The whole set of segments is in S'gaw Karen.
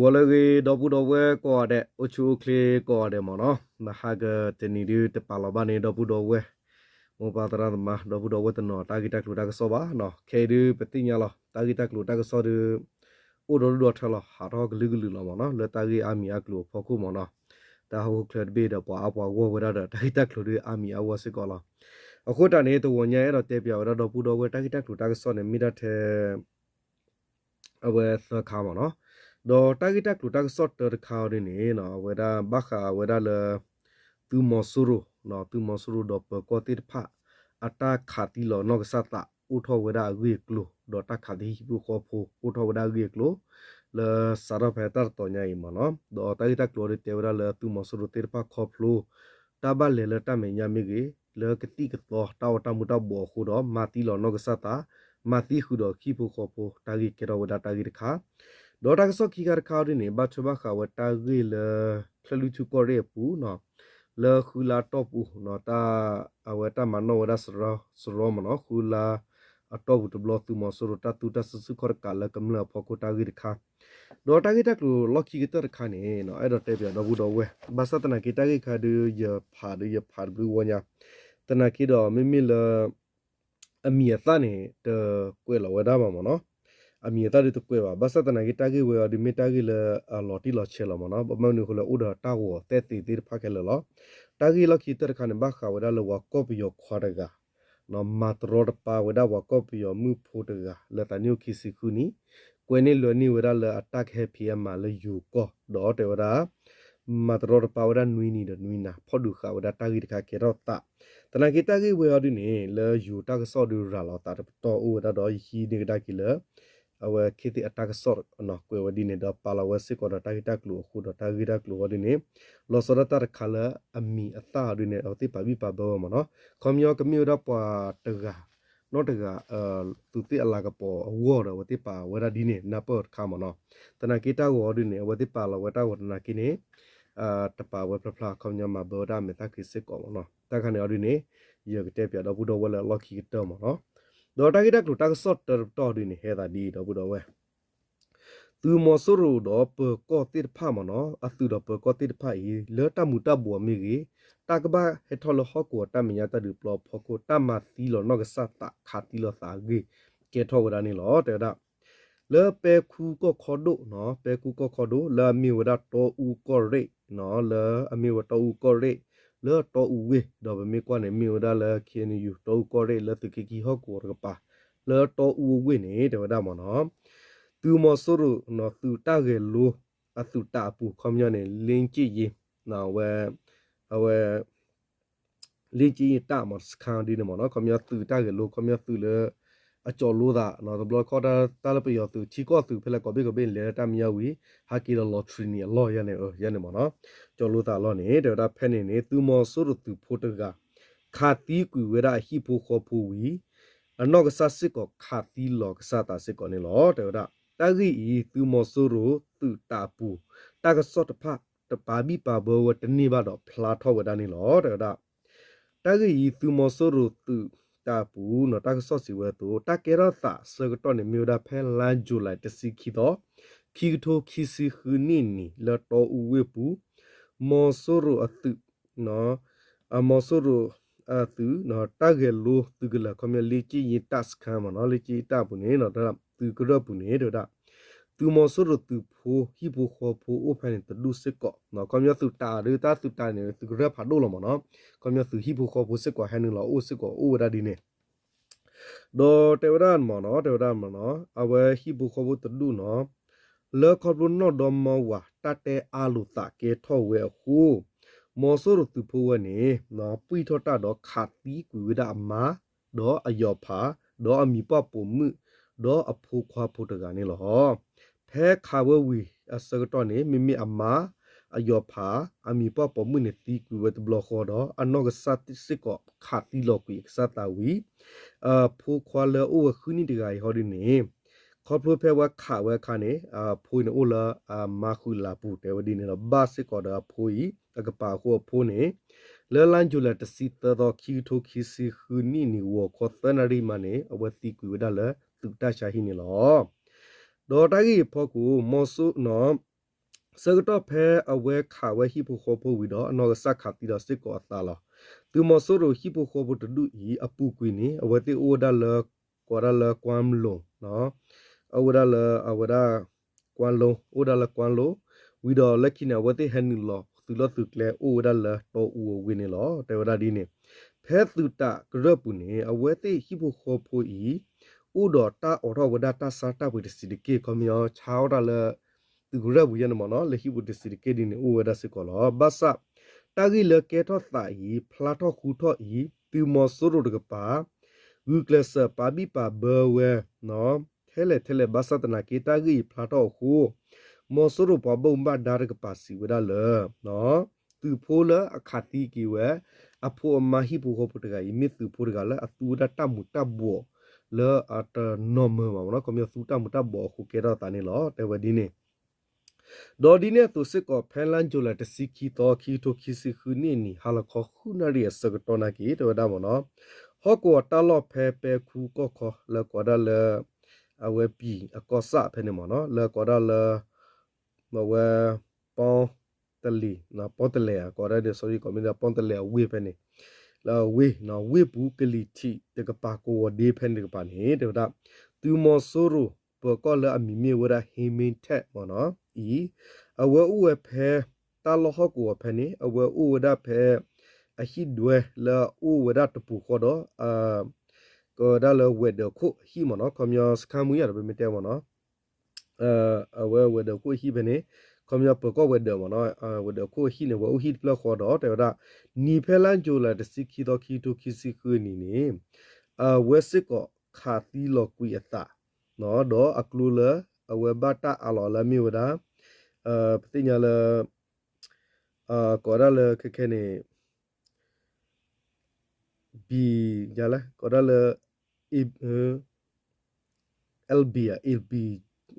ဂီၤလၢအဂ့ၤ ဒီပုၢ်ဒီဝဲၢ်ကိးဂၤဒဲး, အိၣ်ဆူၣ်အိၣ်ချ့ကိးဂၤဒဲးမ့ၢ်နီၤ, မဟါကတနံၤဒုး တပာ်လီၤဘၣ်န့ၣ် ဒီပုၢ်ဒီဝဲၢ်, မိၢ်ပၢ်သရၣ်သမါ ဒီပုၢ်ဒီဝဲၢ်တနီၤ တၢ်ဂ့ၢ်တၢ်ကျိၤတၢ်ကစီၣ်ဘၣ်နီၤ. ခဲအံၤဒုး ပသ့ၣ်ညါလီၤ တၢ်ဂ့ၢ်တၢ်ကျိၤတၢ်ကစီၣ်ဒုး အိၣ်ဒီးဒူၣ်ဒီးထၢလီၤ ဟးထီၣ်ကလုာ်ကလုာ်လီၤမ့ၢ်နီၤ, လၢတၢ်ဂ့ၢ်အါမံၤအါကျိၤအဖီခိၣ်မ့ၢ်နီၤ, တၢ်ဟီၣ်ခိၣ်ချၢတဘ့ၣ်ဒီး ပှၤအါပှၤဂီၢ်ဝဲဒၣ်ဒီး တၢ်ဂ့ၢ်တၢ်ကျိၤဒုးအါမံၤအါဝဲစ့ၢ်ကီးလီၤ. အဃိတၢ်န့ၣ် တဂီၤညါအဲၣ်ဒိးတဲပၠးဝဲဒၣ်ဒီပုၢ်ဒီဝဲၢ် တၢ်ဂ့ၢ်တၢ်ကျိၤတၢ်ကစီၣ်န့ၣ် မ့ၢ်ဒၣ်ထဲ အဝဲသၢခါမ့ၢ်နီၤ. ဒီးတၢ်ဂ့ၢ်တၢ်ကျိၤတၢ်ကစီၣ်တၢတခါအီၤဒ်န့ၣ် အဝဲဒၣ်ဘၣ်ဃးဝဲဒၣ်လၢ သုးမီၤစိရိၤ, သုးမီၤစိရိၤဒီးပၢၤကီၢ်သ့ၣ်တဖၣ် အတၢ်ခးသံလီၤနီၢ်ကစၢ်သး အိၣ်ထီၣ်ဝဲဒၣ်အဂ့ၢ်အကျိၤ, ဒီးတၢ်ခးသံဟံၣ်ဖိဃီဖိ အိၣ်ထီၣ်ဝဲဒၣ်အဂ့ၢ်အကျိၤ လၢစးထီၣ်ဖဲတၢ်တတီၤညါအံၤမ့ၢ်နီၤ. ဒီးတၢ်ဂ့ၢ်တၢ်ကျိၤအီၤဒုးတဲဝဲဒၣ်လၢ သုးမီၤစိရိၤသ့ၣ်တဖၣ်ခီဖျိ တၢ်ဘၣ်လဲၤလၢတၢ်မဲာ်ညါမ့ၢ်ဂ့ၤ, လၢကသံၣ်ကသီတၢ်အီၣ်တၢ်မူတၢ်ဘှီးအဃိဒီး မၤသံလီၤနီၢ်ကစၢ်သး, မၤသံဃုာ်ဒီးဟံၣ်ဖိဃီဖိ တၢ်ဂ့ၢ်ကဲထီၣ်ဝဲဒၣ်တၢ်ဂ့ၢ်တခါ. ဒီးတၢ်ကစီၣ်ခံခါတခါအီၤဒ်န့ၣ် ဘၣ်ထွဲဘၣ်ဃးဝဲတၢ်ဂ့ၢ်လၢ ချၢၣ်လွံၢ်ထူၣ်ကီၢ်ရ့ၣ်အပူၤ လၢဃုလါအတီၢ်ပူၤ တၢ် အဝဲတၢ်မၤနီၣ်ဝဲဒၣ်စရီမ့ၢ်နီၤ, ဃုလါအတီၢ်ပူၤတဘျီ သုးမီၤစိရိၤတၢ်သူတၢ်စုဆူၣ်ခီၣ်တကးလၢကမျၢၢ်အဖီခိၣ်တၢ်ဂ့ၢ်တခါ. ဒီးတၢ်ဂ့ၢ်တၢ်ကျိၤလီၢ်ခံကတၢၢ်တခါန့ၣ် အဲၣ်ဒိးတဲပၠးဒီပုၢ်ဒီဝဲၢ်, ဘၣ်ဆၣ်သနာ်က့တၢ်ဂ့ၢ်တခါဒုး ယဖးဒုးယဖးတဘျုးဂီၢ်ညါ, သနာ်က့ဒီးမ့မ့ၢ်လၢ အမံၤအသၣ်န့ၣ် တကွဲးလီၤဝဲဒၣ်ဘၣ်မ့ၢ်နီၤ, အမံၤအသၣ်ဒုးတကွဲးဘၣ်. ဘၣ်ဆၣ်သနာ်က့တၢ်ဂ့ၢ်ဝဲအီၤဒုး မ့ၢ်တၢ်ဂ့ၢ်လၢအလီၤတံၢ်လီၤဆဲးလီၤမ့ၢ်နီၤ, ဘၣ်မနုၤအဃိလၢအိၣ်ဒီးတၢ်ဂီၤသဲၣ်သ့သ့ၣ်တဖၣ်ခဲလၢာ်လီၤ. တၢ်ဂ့ၢ်လီၢ်ခံကတၢၢ်တခါန့ၣ် ဘၣ်ဃးဝဲဒၣ်လၢပှၤကီၢ်ပယီၤခွါတဂၤ မၤတရီတပါဝဲဒၣ်ပှၤကီၢ်ပယီၤမုၣ်ဖိတဂၤ လၢသးနံၣ်အိၣ်ခံဆံဃုနံၣ်, ကွဲးန့ၢ်လွဲန့ၢ်ဝဲဒၣ်လၢအတၢ်ကဟဲဖံးအမၤလၢယိၤကီၢ်, ဒီးတဲဝဲဒၣ် မၤတရီတပါဝဲဒၣ်နွံနံၤဒီးနွံနၤ ဖီၣ်ဒုးဃာ်ဝဲဒၣ်တၢ်ဂ့ၢ်တခါကဲထီၣ်သး. သနာ်က့တၢ်ဂ့ၢ်ဝဲအီၤဒုးန့ၣ် လၢယိၤတၢ်ကစီၣ်ဒုးရၤလီၤသးတပတီၢ်အိၣ်ဝဲဒၣ်ဒီး ယဟံးန့ၢ်ကဒါက့ၤလၢ အဝဲခ့သ့ၣ်အတၢ်ကစီၣ်ကွဲးဝဲဒ်န့ၣ်ဒီး ပာ်လီၤဝဲစ့ၢ်ကီးဒီးတၢ်ဂ့ၢ်တၢ်ကျိၤအဃိဒီး တၢ်ဂ့ၢ်တၢ်ကျိၤအီၤဒုးန့ၣ် လီၤဆီဒၣ်တၢ်တခါလၢအမံၤအသၣ်အီၤဒုးန့ၣ် အဝဲသ့ၣ်ပာ်ဘံၣ်ပာ်ဘၢဝဲမ့ၢ်နီၤ. ခီပညီကမ့ၢ်ဝဲဒၣ်ပှၤတဂၤ နီၢ်တဂၤ သူးသ့ၣ်အလၤကပီၤအဂီၢ်ဒီး အဝဲသ့ၣ်ပာ်ဝဲဒၣ်ဒ်န့ၣ် နၢ်ပၢၢ်တခါမ့ၢ်နီၤ. သနာ်က့တၢ်ဂီၤအီၤဒုးန့ၣ် အဝဲသ့ၣ်ပာ်လီၤဝဲတၢ်ဂီၤသနာ်က့န့ၣ် တပာ်ဝဲဖျါဖျါ ခီပညီမၤဘၢဝဲဒၣ်အမဲာ်သၣ်ဃ့စ့ၢ်ကီးမ့ၢ်နီၤ. တၢ်ခါန့ၣ်အီၤဒုးန့ၣ် ယကတဲပၠးဒီပုၢ်ဒီဝဲၢ်လၢအလီၢ်ခံကတၢၢ်မ့ၢ်နီၤ. ဒီးတၢ်ဂ့ၢ်တၢ်ကျိၤတၢ်ကစီၣ်တၢတပတီၢ်ဒုးန့ၣ် ဟဲသးဒ်အံၤ ဒီပုၢ်ဒီဝဲၢ် သုးမီၤစိရိၤဒီးပၢၤကီၢ်သ့ၣ်တဖၣ်မ့ၢ်နီၤ, အသုးဒီးပၢၤကီၢ်သ့ၣ်တဖၣ်အံၤ လၢတၢ်မူၤတၢ်ဘှီးမ့ၢ်ဂ့ၤ, တၢ်ကဘၣ်ဟဲထီၣ်လၢဟီၣ်ကဝီၤတၢ်မဲာ်ညါတၢ်ဒုးပျီအဖီခိၣ် တၢ်မၤသံလီၤနီၢ်ကစၢ်သး ခးသံလီၤသးအဂ့ၢ် ကဲထီၣ်ဝဲဒၣ်န့ၣ်လီၤ. တဲဝဲဒၣ် လၢပဲခူကီၢ်ခီဒိၣ်နီၤ, ပဲခူကီၢ်ခီဒိၣ် လၢအမ့ၢ်ဝဲဒၣ်တီအူကီၢ်ရ့ၣ်နီၤ, လၢအမ့ၢ်ဝဲတီအူကီၢ်ရ့ၣ် လၢတီအူဝ့ၢ် ဒီးပမ့ၢ်ကွၢ်န့ၣ် မ့ၢ်ဝဲဒၣ်လၢ ခ့ၣ်အဲၣ်ယူၣ် တီအူကီၢ်ရ့ၣ် လၢသုးက့ခံဟီၣ်ကဝီၤတကပၤ လၢတီအူအဝ့ၢ်န့ၣ် တဲဝဲဒၣ်မ့ၢ်နီၤ, သုးမီၤစိရိၤနီၤ သုးတၢ်ဂဲၤလိအသုးတၢ်အပူၤ ခီပညီန့ၣ် လ့ကၠ့ၣ်ယ့ အဝဲ အဝဲ လ့ကၠ့ၣ်ယ့တၢ်မ့ၢ်စခါဒ်န့ၣ်မ့ၢ်နီၤ, ခီပညီသုးတၢ်ဂဲၤလိ ခီပညီသုးလၢ အကၠီလိသးနီၤ, တဘျီခီၣ်တၢ်လၢပယီၤသုး ထံကီၢ်သုးဖဲလဲၣ် ကီၢ်ဘ့ၣ်ကီၢ်ဘ့ၣ် လဲၤလၢတၢ်မံယါဝံၤ ဟဲက့ၤဒီးလီၤထရံနံၤအလီၢ်ယါန့ၣ် ယါန့ၣ်မ့ၢ်နီၤ, ကၠီလိသးအလီၢ်န့ၣ် တဲဝဲဒၣ်ဖဲန့ၣ်န့ၣ် သုးမီၤစိရိၤသုးဖိတဂၤ ခးသံကွံာ်ဝဲဒၣ်အဟံၣ်ဖိဃီဖိဝံၤ အနီၢ်ကစၢ်စ့ၢ်ကီးခးသံလီၤကစၢ်သးစ့ၢ်ကီးန့ၣ်လီၤ. တဲဝဲဒၣ် တၢ်ဂ့ၢ်အံၤ သုးမီၤစိရိၤသုးတၢ်အပူၤ တၢ်ကစီၣ်တဖၣ် တပာ်ဘံၣ်ပာ်ဘၢဝဲတန့ၢ်ဘၣ်ဒီးဖျါထီၣ်ဝဲဒၣ်န့ၣ်လီၤ. တဲဝဲဒၣ် တၢ်ဂ့ၢ်အံၤ သုးမီၤစိရိၤသုးတၢ်အပူၤနီၤ တၢ်ကစီၣ်စံးဝဲအသိး တၢ်ကဲထီၣ်သးအဆၢကတီၢ်န့ၣ် မ့ၢ်ဝဲဒၣ်ဖဲလါယူၤလံတဆံခံသီ ခံကထိခံဆံဃုနံၣ်န့ၣ် လၢတီအူဝ့ၢ်ပူၤ မီၤစိရိၤအသုး အမီၤစိရိၤအသုး တၢ်ဂဲၤလိသုးကလၢၤ ခီပညီ လ့ကၠ့ၣ်ယ့တၢ်စခါမ့ၢ်နီၤ, လ့ကၠ့ၣ်ယ့တၢ်အပူၤန့ၣ် သုးကရၢၢ်ပူၤန့ၣ် တဲဝဲဒၣ် သုးမီၤစိရိၤသုးဖိဟံၣ်ဖိဃီဖိအိၣ်ဖဲန့ၣ်တဒူၣ်စ့ၢ်ကီး, ခီပညီသုးတၢ်ဒုး တၢ်သုးတၢ်န့ၣ် သုးကရၢၢ်ဖးဒိၣ်လီၤမ့ၢ်နီၤ, ခီပညီသုးဟံၣ်ဖိဃီဖိစ့ၢ်ကီးဟဲနုာ်လီၤအိၣ်စ့ၢ်ကီးအိၣ်ဝဲဒၣ်ဒ်န့ၣ် ဒီးတဲဝဲဒၣ်မ့ၢ်နီၤ, တဲဝဲဒၣ်မ့ၢ်နီၤ, အဝဲဟံၣ်ဖိဃီဖိတဒူၣ်နီၤ, လၢခီဖျိနီၢ်ဒီမါဝၤ တၢ်တဲအါလိာ်သးကဲထီၣ်ဝဲအဃိ, မီၤစိရိၤသုးဖိဝဲန့ၣ် ပှံၢ်ထီၣ်တၢ်ဒီးခးသံကွံာ်ဝဲဒၣ်အမါ, ဒီးအယီၤဖး, ဒီးအမံၤပှၢ်ပိာ်မုၣ်, ဒီးအဖိခွါဖိတဂၤန့ၣ်လီၤ. ဖဲခးဝဲဝံၤအဆၢကတီၢ်န့ၣ် မ့မ့ၢ်အမါ, အယီၤဖး, အမံၤပှၢ်ပိာ်မုၣ်န့ၣ်သံကွံာ်ဝဲတဘျီဃီဒီး အနီၢ်ကစၢ်စ့ၢ်ကီးခးသံလီၤကွံာ်အကစၢ်သးဝံၤ အဖိခွါလၢအအိၣ်ဝဲဃုနံၣ်တဂၤအံၤဟီဒ်န့ၣ်, ခီဖျိဖဲဝဲခးဝဲအခါန့ၣ် အဖိအံၤန့ၣ်အိၣ်လၢအမါဃုာ်လၤပူၤ တဲဝဲဒ်န့ၣ်ဒီး ဘၣ်စ့ၢ်ကီးဒီးအဖိအံၤ အကပၤအဃိအဖိန့ၣ် လၢလါယူၤလံတဆံသၢသီ ခံကထိခံဆံဃုနံၣ်န့ၣ် ဂီၤခီသၢနၣ်ရံၣ်မးန့ၣ် အဝဲသံကွံာ်ဝဲဒၣ်လၢသုးတၢ်ဆါဟံၣ်န့ၣ်လီၤ. ဒီးတၢ်ဂ့ၢ်အံၤအဖီခိၣ် မီၤစိရိၤ ဆၢကတီၢ်ဖဲအဝဲခးဝဲဟံၣ်ဖိဃီဖိဝံၤဒီး အနီၢ်ကစၢ်ခးသံဒီးစ့ၢ်ကီးအသးလီၤ. သုးမီၤစိရိၤဟံၣ်ဖိဃီဖိတဒူၣ်အံၤ အပူၤကွံာ်န့ၣ် အဝဲသ့ၣ်အိၣ်ဝဲဒၣ်လၢ ကိးဒၣ်လၢကွၢ်လိၤ အိၣ်ဝဲဒၣ်လၢအဝဲဒၣ် ကွၢ်လိၤ အိၣ်ဒၣ်လၢကွၢ်လိၤ ဝံၤဒီးလၢခံန့ၣ် အဝဲသ့ၣ်ဟဲနုာ်လီၤသုးလီၢ်သုးကျဲအိၣ်ဝဲဒၣ်လၢတီအူအဝ့ၢ်န့ၣ်လီၤ. တဲဝဲဒၣ်ဒ်န့ၣ် ဖဲသုးတးကရၢၢ်ပူၤန့ၣ် အဝဲသ့ၣ်ဟံၣ်ဖိဃီဖိအံၤ အိၣ်ဒီးတၢ်အိးထီၣ်ဝဲဒၣ်တၢ်ဆါတၢ်ပှ့ၤတဆံးတက့ၢ် ခီပညီဆါအီၣ်တၢ်လၢ သုးကရၢၢ်ပူၤယဲန့ၣ်မ့ၢ်နီၤ လၢဟံၣ်ပူၤတဆံးတက့ၢ်ဒ်န့ၣ် အိၣ်ဝဲဒၣ်စ့ၢ်ကီးလီၤ. ဘၣ်ဆၣ် တၢ်ဂ့ၢ်လၢကဲထီၣ်သးအံၤ ဖျါထီၣ်ဃူထီၣ်အံၤ သုးမီၤစိရိၤတကပၤ ဂုာ်ကျဲးစၢးပာ်ဘံၣ်ပာ်ဘၢဝဲ ထဲလဲၣ်ထဲလဲၣ် ဘၣ်ဆၣ်သနာ်က့ တၢ်ဂ့ၢ်အံၤဖျါထီၣ်အဃိ မီၤစိရိၤပှၤဘၣ်မူဘၣ်ဒါတကပၤစံးဝဲဒၣ်လၢ သုးဖိလၢအခးသံက့ၤဝဲ အဖိအမါဟံၣ်ဖိဃီဖိတဂၤအံၤ မ့ၢ်သုးဖိတဂၤလၢအသူဝဲဒၣ်တၢ်မူၤတၢ်ဘှီးလၢအတနီၤမၢၤဘၣ်မ့ၢ်နီၤ ခီပညီသူတၢ်မူၤတၢ်ဘှီးအဃိကဲထီၣ်အသးန့ၣ်လီၤ. တဲဝဲဒ်န့ၣ် ဒီးဒ်န့ၣ်အသိးစ့ၢ်ကီး ဖဲလါယူၤလံတဆံခံသီ ခံကထိခံဆံဃုနံၣ်အနံၤ ဟါလီၤခီဃုနၣ်ရံၣ်အဆၢကတီၢ်နာ်က့ တဲဝဲဒၣ်မ့ၢ်နီၤ ဟီၣ်ကဝီၤတၢ်လီၢ်ဖဲပဲခူကီၢ်ခီလၢကိးဒၣ်လၢ အဝဲပံၤအကီၢ်ဆၣ်ဖဲန့ၣ်မ့ၢ်နီၤ လၢကိးဒၣ်လၢ အဝဲ ပီတလ့ၤ ပီတလဲၤ ကိးဒၣ်ဒ် sorry ကိးမ့ၢ်ဒၣ် ပီတလဲၤအဝ့ၢ်ဖဲန့ၣ် လၢအဝ့ၢ် ဝ့ၢ်ပူၤကလံၤထံးတကပၤ ကဝီၤဒ့ဖဲန့ၣ်တကပၤန့ၣ် တဲဝဲဒၣ် သုးမီၤစိရိၤပၢၤကီၢ်လၢအမံၤမ့ၢ်ဝဲဒၣ် ဟ့မ့ထၢၣ်မ့ၢ်နီၤ အံၤ အဝဲအိၣ်ဝဲဖဲ တၢ်လီၢ်ဟီၣ်ကဝီၤဖဲန့ၣ် အဝဲအိၣ်ဝဲဒၣ်ဖဲ အဟံၣ်ဒွဲလၢအအိၣ်ဝဲဒၣ်တပူၤဃီဒီး ကဝဲဒၣ်လၢဝဲၤဒၢးခိၣ်အဟံၣ်မ့ၢ်နီၤ ခီပညီစခါမူယၤဒီးပမ့ၢ်တဲမ့ၢ်နီၤ အဝဲဝဲၤဒၢးခိၣ်အဟံၣ်ဖဲန့ၣ် ခီပညီပၢၤကီၢ်ဝဲၤဒၢးမ့ၢ်နီၤ ဝဲၤဒၢးခိၣ်အဟံၣ်န့ၣ် ဝဲအိၣ်ဟံၣ်တဖျၢၣ်ဃီဒီး တဲဝဲဒၣ် နံၤဖဲလါယူၤလံတဆံခံသီ ခံကထိခံဆံဃုနံၣ်န့ၣ် အဝဲစ့ၢ်ကီးခးသံလီၤကွံာ်အသး ဒီးအကျိလၢ အဝဲဘၣ်တၢ်အးလီၤလၢမ့ၢ်ဝဲဒၣ် ပသ့ၣ်ညါလၢ ကိးဒၣ်လၢခဲခဲန့ၣ် ဘံ ယလဲၣ် ကိးဒၣ်လၢ LB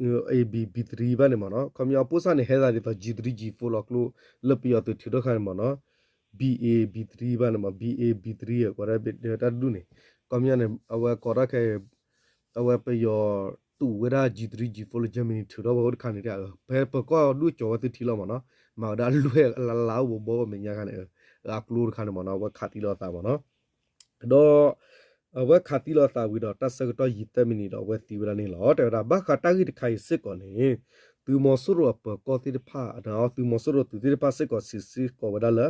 ဧါ AB B three ဘၣ်န့ၣ်မ့ၢ်နီၤ ခီပညီအပိၢ်စၢ်န့ၣ် ဟဲသးဒ်သိး G three G four လီၤကျိ လၢပယီၤသုးထုးထီၣ်ခါန့ၣ်မ့ၢ်နီၤ BA B three ဘၣ်န့ၣ်မ့ၢ် BA B three ကိးဒၣ်တၢ်တဒူၣ်န့ၣ် ခီပညီန့ၣ် အဝဲကိးထီၣ်ခဲ အဝဲပယီၤတူၢ်ဝဲဒၣ် G three G four လၢ Germany ထုးထီၣ်ဝဲအိၣ်တခါန့ၣ် ဖဲပၢၤကီၢ်ဒူၣ်ကၠီၤဝဲသုထံလီၤမ့ၢ်နီၤ မၤဝဲဒၣ်လွဲၢ်လါလါအိၣ်ဘိဘိအမဲာ်ညါခါန့ၣ် အကျိတခါန့ၣ်မ့ၢ်နီၤ အဝဲခးသံလီၤအသးမ့ၢ်နီၤ ဒီး အဝဲခးသံလီၤအသးဝံၤဒီး တၢ်ဆၢကတီၢ်ယံာ်သၢမံးနံးဒီး အဝဲသံဝဲဒၣ်န့ၣ်လီၤ. တဲဝဲဒၣ် ဘၣ်ဃးတၢ်ဂ့ၢ်တခါအံၤစ့ၢ်ကီးန့ၣ် သုးမီၤစိရိၤအပၢၤကီၢ်သ့ၣ်တဖၣ် သုးမီၤစိရိၤသုးသ့ၣ်တဖၣ်စ့ၢ်ကီးစံးစ့ၢ်ကီးဝဲဒၣ်လၢ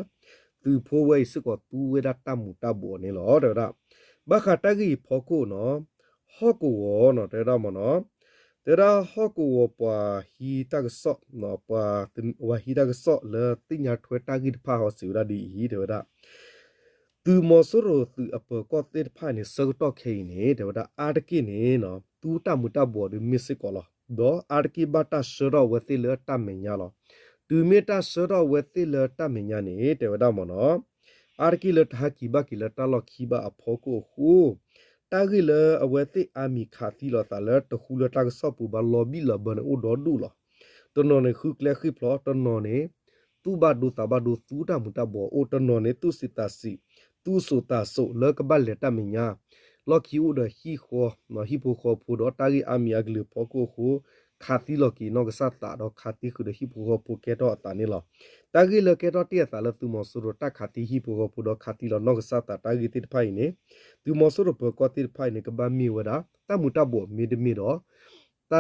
သုးဖိဝဲအံၤစ့ၢ်ကီးသူဝဲဒၣ်တၢ်မူၤတၢ်ဘှီးန့ၣ်လီၤ. တဲဝဲဒၣ် ဘၣ်ဃးတၢ်ဂ့ၢ်အံၤဖီခိၣ်နီၤ ဟီၣ်ကဝီၤနီၤ တဲဝဲဒၣ်မ့ၢ်နီၤ တဲဝဲဒၣ်ဟီၣ်ကဝီၤပှၤဟံးတၢ်ကစီၣ် ပှၤဟံးတၢ်ကစီၣ်လၢသ့ၣ်ညါထွဲတၢ်ဂ့ၢ်တဖၣ်ဟီစံးဝဲဒၣ်ဒ်အံၤ တဲဝဲဒၣ် သုးမီၤစိရိၤသုးအပၢၤကီၢ်သ့ၣ်တဖၣ်န့ၣ် ဆၢကတီၢ်ခဲအံၤန့ၣ် တဲဝဲဒၣ်အါတက့ၢ်န့ၣ် သူတၢ်မူၤတၢ်ဘှီးဒုးမ့ၢ်စ့ၢ်ကီးလီၤ. ဒီးအါတက့ၢ်ဘၣ်တၢ်ဆှၢထီၣ်အဝဲသ့ၣ်လၢတၢ်မဲာ်ညါလီၤ. တုၤမ့ၢ်တၢ်ဆှၢထီၣ်အဝဲသ့ၣ်လၢတၢ်မဲာ်ညါန့ၣ် တဲဝဲဒၣ်မ့ၢ်နီၤ အါတက့ၢ်လၢတဟးက့ၤဘၣ်က့ၤလၢတၢ်လီၢ်ခံဘၣ်အဖီခိၣ်အဃိ တၢ်ဂ့ၢ်လၢအဝဲသ့ၣ်အါမံၤခးသံလိာ်သးလၢတဃူလၢတၢ်ကစီၣ်ပူၤဘၣ်လီၤဘံၣ်လီၤဘၢန့ၣ်အိၣ်ဒီဒူၣ်လီၤ. တနီၤန့ၣ်ဃုကျဲဃုဖျီ တနီၤန့ၣ် သူၣ်ဘၣ်ဒိသးဘၣ်ဒိ သူတၢ်မူၤတၢ်ဘှီးအိၣ် တနီၤန့ၣ် သူၣ်စံးသးစံး သူၣ်စိၤသးစိၤလၢကဘၣ်လဲၤတၢ်မဲာ်ညါ လီၢ်ခံအိၣ်ဒီးဟံၣ်ဃီ ဟံၣ်ဖိဃီဖိဒီးတၢ်ဂ့ၢ်အါမံၤအကလုာ်အဖီခိၣ်အဃိ ခးသံလီၤက့ၤနီၢ်ကစၢ်သးဒီးခးသံဃုာ်ဒီးဟံၣ်ဖိဃီဖိကဲထီၣ်အသးန့ၣ်လီၤ. တၢ်ဂ့ၢ်လၢကဲထီၣ်တ့ၢ်အသးလၢသုးမီၤစိရိၤတၢ်ခးသံဟံၣ်ဖိဃီဖိဒီးခးသံလီၤနီၢ်ကစၢ်သးတၢ်ဂ့ၢ်သ့ၣ်တဖၣ်အံၤန့ၣ် သုးမီၤစိရိၤပၢၤကီၢ်သ့ၣ်တဖၣ်အံၤန့ၣ် ကဘၣ်မ့ၢ်ဝဲဒၣ် တၢ်မူၤတၢ်ဘှီးမ့တမ့ၢ်ဒီး တၢ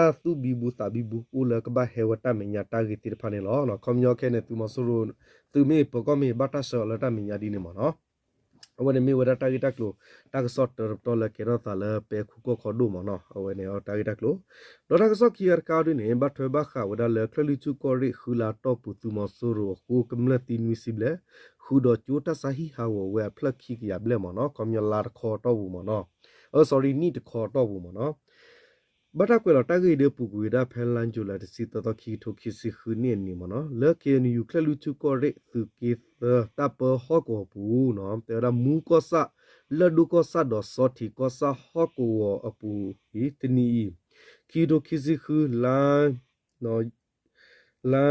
်သူၣ်ဘံဘူသးဘံဘူအိၣ်လၢကဘၣ်ဟဲဝဲတၢ်မဲာ်ညါတၢ်ဂ့ၢ်သ့ၣ်တဖၣ်န့ၣ်လီၤ. ခီပညီခဲန့ၣ် သုးမီၤစိရိၤ သုးမ့ၢ်ပၢၤကီၢ်မ့ၢ်ဘၣ်တၢ်ဆှၢအီၤလၢတၢ်မဲာ်ညါဒ်န့ၣ်မ့ၢ်နီၤ အဝဲန့ၣ်မ့ၢ်ဝဲဒၣ်တၢ်ဂ့ၢ်တၢ်ကျိၤ တၢ်ကစီၣ်တၢတပတီၢ်လၢကဲထီၣ်သးလၢပဲခူကီၢ်ခီဒိၣ်မ့ၢ်နီၤ အဝဲန့ၣ်တၢ်ဂ့ၢ်တၢ်ကျိၤ ဒီးတၢ်ကစီၣ်ခံဂၤတခါဒ်န့ၣ် ဘၣ်ထွဲဘၣ်ဃးဝဲဒၣ်လၢ ချၢၣ်လွံၢ်ထူၣ်ကီၢ်ရ့ၣ် ဃုလါတီၢ်ပူၤ သုးမီၤစိရိၤအဃိ ကမျၢၢ်သံနွံဆံဘျဲၣ် ဃုာ်ဒီးကၠိတၢ်ဆါဟံၣ်ဟးဂီၤဝဲအဖျၢၣ်ခံကယၤဘျဲၣ်မ့ၢ်နီၤ ခီပညီလါတခီအတီၢ်ပူၤမ့ၢ်နီၤ အၢ sorry နံၣ်တခီအတီၢ်ပူၤမ့ၢ်နီၤ ဘၣ်တၢ်ကွဲးလီၤတၢ်ဂ့ၢ်ဒ်အံၤ ပူၤကွံာ်ဝဲဒၣ်ဖဲလါယူၤလံတဆံသၢသီ ခံကထိခံဆံဃုနံၣ်အနံၤမ့ၢ်နီၤ လၢ KNU ချၢၣ်လွံၢ်ထူၣ်ကီၢ်ရ့ၣ် သုးက့သၢ တၢ်ပၢဟီၣ်ကဝီၤပူၤနီၤ တဲဝဲဒၣ်မူကီၢ်ဆၣ် လၢၢ်ဒိၣ်ကီၢ်ဆၣ်ဒီးစီထံးကီၢ်ဆၣ်ဟီၣ်ကဝီၤအပူၤ အံၤ တနံၤအံၤ ခံကထိခံဆံဃု လါ လါ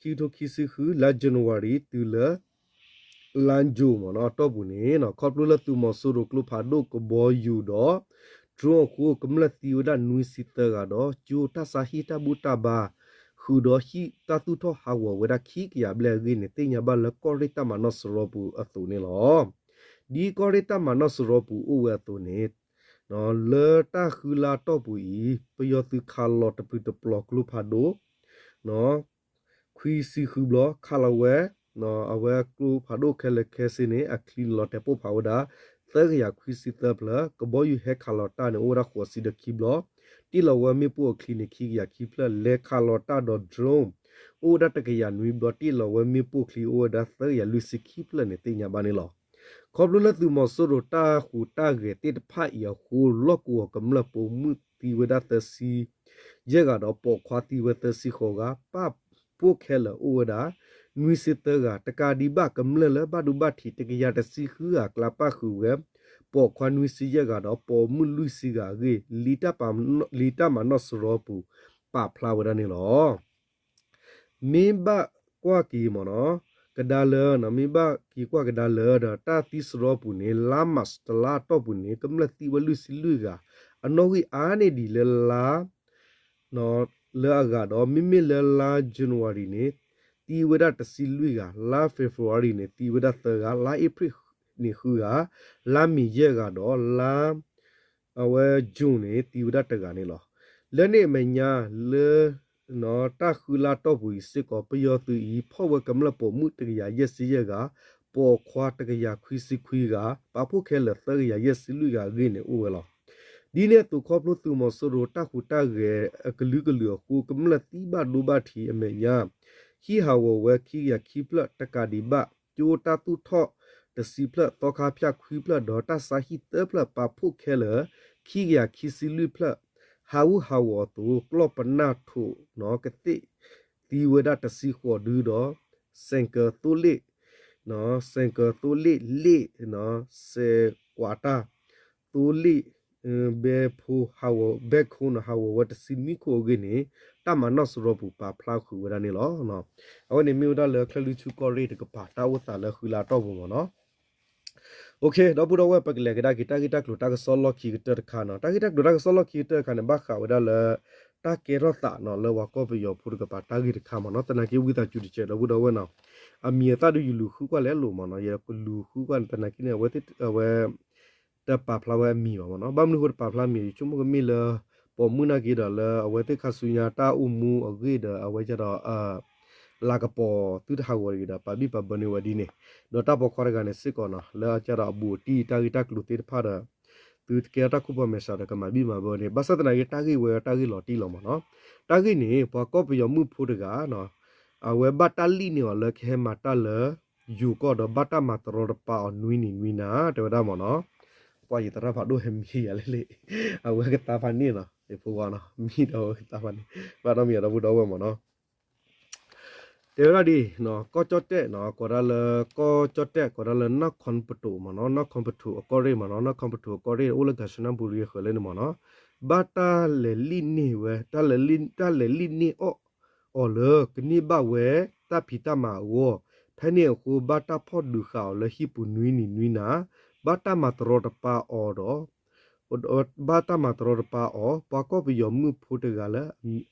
ခံကထိခံဆံဃု လါ January တုၤလၢ လါ June မ့ၢ်နီၤ အတီၢ်ပူၤန့ၣ် ခီဖျိလၢသုးမီၤစိရိၤကျိဖးဒိၣ်ကဘီယူၤဒီး drone အဃိ ကမျၢၢ်သံဝဲဒၣ်နွံဆံသၢဂၤဒီး ကၠိတၢ်ဆါဟံၣ်တၢ်ဘူၣ်တၢ်ဘါ ဃ ဃုာ်ဒီးဟံၣ်တၢ်သူၣ်ထီၣ်ဟးဂီၤဝဲဒၣ်ခံကယၤဘျဲၣ်အဂ့ၢ်န့ၣ် သ့ၣ်ညါဘၣ်လၢကီၢ်ရ့ၣ်တၢ်မၤနီၣ်စရီပူၤအသိးန့ၣ်လီၤ. ဒ်ကီၢ်ရ့ၣ်တၢ်မၤနီၣ်စရီပူၤအိၣ်ဝဲအသိးန့ၣ် လၢတၢ်ဃုလါတီၢ်ပူၤအံၤ ပယီၤသုးခးလီၤတပျုာ်တပျီၤကျိဖးဒိၣ် ခွံဆံဃုဘျီ ခးလီၤဝဲ အဝဲကျိဖးဒိၣ်ခဲလၢာ်ခဲဆ့န့ၣ် အချံန့ၣ်လီၤတဲာ်ပိၢ်ဖးဝဲဒၣ် သၢကယၤခွံဆံသၢဖျၢၣ်, ကဘီယူၤဟဲခးလီၤတၢ်န့ၣ် အိၣ်ဝဲဒၣ်ဃိးဆံဒီးခံဘျီ, တ့ၢ်လီၤဝဲမ့ၣ်ပိၢ်အချံန့ၣ် ခံကယၤခံဖျၢၣ်, လဲၤခးလီၤတၢ်ဒီး drone အိၣ်ဝဲဒၣ်တကယၤနွံဘျီ, တ့ၢ်လီၤဝဲမ့ၣ်ပိၢ်ချံအိၣ်ဝဲဒၣ်သၢကယၤလွံၢ်ဆံခံဖျၢၣ်န့ၣ် သ့ၣ်ညါဘၣ်န့ၣ်လီၤ. ခီဖျိလၢသုးမီၤစိရိၤတၢ်ဟူးတၢ်ဂဲၤသ့ၣ်တဖၣ်အံၤအဃိ လီၢ်ကဝီၤကမျၢၢ်ပိာ်မုၣ်သံဝဲဒၣ်သၢဆံယဲၢ်ဂၤဒီး ပိာ်ခွါသံဝဲသၢဆံဃိးဂၤ, ပာ်ဖှိၣ်ခဲလၢာ်အိၣ်ဝဲဒၣ် နွံဆံသၢဂၤ, တကးဒံးဘၣ် ကမျၢၢ်လၢဘၣ်ဒိဘၣ်ထံးတကယၤတဆံဃုဂၤ ကျါပၣ်ဃုာ်ဝဲ ပိာ်ခွါနွံဆံယဲၢ်ဂၤဒီး ပိာ်မုၣ်လွံၢ်ဆံဂၤအဂ့ၢ် လံာ်တၢ်မၤနီၣ်စရီပူၤ ပာ်ဖျါဝဲဒၣ်န့ၣ်လီၤ. မ့ၢ်ဘၣ်ကွၢ်က့ၤမ့ၢ်နီၤ, ကဒါလၢ မ့ၢ်ဘၣ်က့ၤကွၢ်ကဒါလၢဒီး တၢ်သံစရီပူၤန့ၣ် လါမၢ်ၡးတလါအတီၢ်ပူၤန့ၣ် ကမျၢၢ်သံဝဲလွံၢ်ဆံလွံၢ်ဂၤ, အနီၣ်ဂံၢ်အါန့ၢ်ဒံးလၢလါ လၢအဂၤဒီး မ့မ့ၢ်လၢလါ January န့ၣ် သံဝဲဒၣ်တဆံလွံၢ်ဂၤ, လါ February န့ၣ် သံဝဲဒၣ်သၢဂၤ, လါ April န့ၣ်ဃုဂၤ, လါ May ယဲၢ်ဂၤဒီး လါ အဝဲ June န့ၣ် သံဝဲဒၣ်တဂၤန့ၣ်လီၤ. လၢန့ၣ်အမဲာ်ညါလၢ တၢ်ဃုလါတီၢ်ပူၤအံၤစ့ၢ်ကီး ပယီၤသုးအံၤ ဖီၣ်ဝဲကမျၢၢ်ပိာ်မုၣ်တကယၤယဲၢ်ဆံယဲၢ်ဂၤ, ပိာ်ခွါတကယၤခွံဆံခွံဂၤ, ပာ်ဖှိၣ်ခဲလၢာ်သၢကယၤယဲၢ်ဆံလွံၢ်ဂၤအဂ့ၢ်န့ၣ်အိၣ်ဝဲလီၤ. ဒ်န့ၣ်အသိးခီဖျိသုးမီၤစိရိၤတၢ်ဟူးတၢ်ဂဲၤအကလုာ်ကလုာ်အဃိ ကမျၢၢ်သံဘၣ်ဒိဘၣ်ထံးအမဲာ်ညါ ဟံၣ်ဟးဂီၤဝဲခံကယၤခံဖျၢၣ်, တကးဒံးဘၣ် ကၠိတၢ်သူၣ်ထီၣ်တဆံဖျၢၣ်, သီခါဖၠၣ်ခွံဖျၢၣ်ဒီးတၢ်ဆါဟံၣ်သၢဖျၢၣ် ပာ်ဖှိၣ်ခဲလၢာ် ခံကယၤခံဆံလွံၢ်ဖျၢၣ်, ဟးဂူာ်ဟးဂီၤအသိး ကျီၢ်ပနၢ်ထိး ကသ့ၣ်သံဝဲဒၣ်တဆံဃိးဒုဒီး စဲၣ်ကၢၤသိလ့ၣ် စဲၣ်ကၢၤသိလ့ၣ်လ့ၣ် စဲးကွးတၢ် သိလ့ၣ် ဘဲဖိ ဘဲခိၣ်န့ၣ် ဟးဂီၤဝဲတဆံနွံခိၣ်အဂ့ၢ်န့ၣ် တၢ်မၤနီၣ်စရီပူၤပာ်ဖျါဃုာ်ဝဲဒၣ်န့ၣ်လီၤ. အဝဲန့ၣ်မ့ၢ်ဝဲဒၣ်လၢချၢၣ်လွံၢ်ထူၣ်ကီၢ်ရ့ၣ်တကပၤ တၢ်အိၣ်သးလၢဃုလါတီၢ်ပူၤမ့ၢ်နီၤ. ဒီပုၢ်ဒီဝဲၢ် ပကလဲၤကဒါက့ၤတၢ်ဂ့ၢ်တၢ်ကျိၤတၢ်ကစီၣ်လီၢ်ခံကတၢၢ်တခါနီၤ. တၢ်ဂ့ၢ်တၢ်ကျိၤတၢ်ကစီၣ်လီၢ်ခံကတၢၢ်တခါန့ၣ် ဘၣ်ဃးဝဲဒၣ်လၢ တၢ်ကဲထီၣ်သးနီၤလၢပှၤကီၢ်ပယီၤဖိတကပၤတၢ်ဂ့ၢ်တခါမ့ၢ်နီၤ. သနာ်က့ဝံသးစူၤတစဲး ဒီပုၢ်ဒီဝဲၢ်နီၤ, အမံၤအသၣ်ဒုးယလူၤဃုကွၢ်လဲၤလိာ်မ့ၢ်နီၤ, ယလူၤဃုကွၢ်န့ၣ် သနာ်က့န့ၣ် အဝဲ အဝဲ တပာ်ဖျါဝဲအမံၤဘၣ်မ့ၢ်နီၤ. ဘၣ်မနုၤဃိတပာ်ဖျါမံၤ ယဆိကမိၣ်ကမ့ၢ်လၢ ပိာ်မုၣ်နာ်က့ဒီးလၢအဝဲသ့ၣ်ခါဆူညါတၢ်အိၣ်မူအဂ့ၢ်ဒီး အဝဲဒၣ်ဒီး လၤကပီၤသုတဟးဂီၤတဂ့ၤဒီး ပာ်ဘံၣ်ပာ်ဘၢန့ၢ်ဝဲဒ်န့ၣ်, ဒီးတၢ်ပိာ်ခွါတဂၤန့ၣ်စ့ၢ်ကီးနီၤ လၢအကဒီးအဘူးအတံၢ်တၢ်ဂ့ၢ်တၢ်ကျိၤသ့ၣ်တဖၣ်ဒီး သုတကဲထီၣ်တၢ်ခိၣ်ပှၤမဲာ်ဆှးဒီးကမၤဘံၣ်မၤဘၢန့ၣ် ဘၣ်ဆၣ်သနာ်က့တၢ်ဂ့ၢ်ဝဲတၢ်ဂ့ၢ်လီၤတံၢ်လီၤမ့ၢ်နီၤ. တၢ်ဂ့ၢ်န့ၣ် ပှၤကီၢ်ပယီၤမုၣ်ဖိတဂၤ အဝဲဘၣ်တၢ်လံၣ်န့ၢ်အီၤလၢကဟဲမၤတၢ်လၢ ယိၤကီၢ်ဒီးဘၣ်တၢ်မၤတရီတပါအီၤနွံနံၤနွံနၤ တဲဝဲဒၣ်မ့ၢ်နီၤ. ပှၤယသရၣ်ဖးဒိၣ်ဟဲမံယၤလဲၣ်လဲၣ် အဝဲကသါဖးန့ၣ်နီၤ ယဖိဝါနီၤ မံဒီးအဝဲကသါဖးန့ၣ် ဘၣ်နီတမံၤဒီပုၢ်ဒီဝဲၢ်မ့ၢ်နီၤ. တဲဝဲဒၣ်ဒ် ကီၢ်ကၠီၣ်တဲၣ်နီၤ ကိးဒၣ်လၢ ကီၢ်ကၠီၣ်တဲၣ် ကိးဒၣ်လၢ နီၢ်ခီပတိၤမ့ၢ်နီၤ နီၢ်ခီပတိၤအကီၢ်ရ့ၣ်မ့ၢ်နီၤ နီၢ်ခီပတိၤအကီၢ်ရ့ၣ်အိၣ်လၢ ကၣ်စနၣ်ဘူရံၤအဃၢၤလၢန့ၣ်မ့ၢ်နီၤ ဘၣ်တၢ်လဲၤလံၣ်န့ၢ်ဝဲ တၢ်လဲၤလံၣ် တၢ်လဲၤလံၣ်န့ၢ်အီၣ် အီၤလၢကန့ၢ်ဘၣ်ဝဲတၢ်ဖံးတၢ်မၤအဂီၢ်, ဖဲန့ၣ်အဃိ ဘၣ်တၢ်ဖီၣ်ဒုးဃာ်အီၤလၢဟံၣ်ပူၤနွံနံၤနွံနၤ, ဘၣ်တၢ်မၤတရီတပါအီၤဒီး ဘၣ်တၢ်မၤတရီတပါအီၤ, ပှၤကီၢ်ပယီၤမုၣ်ဖိတဂၤလၢ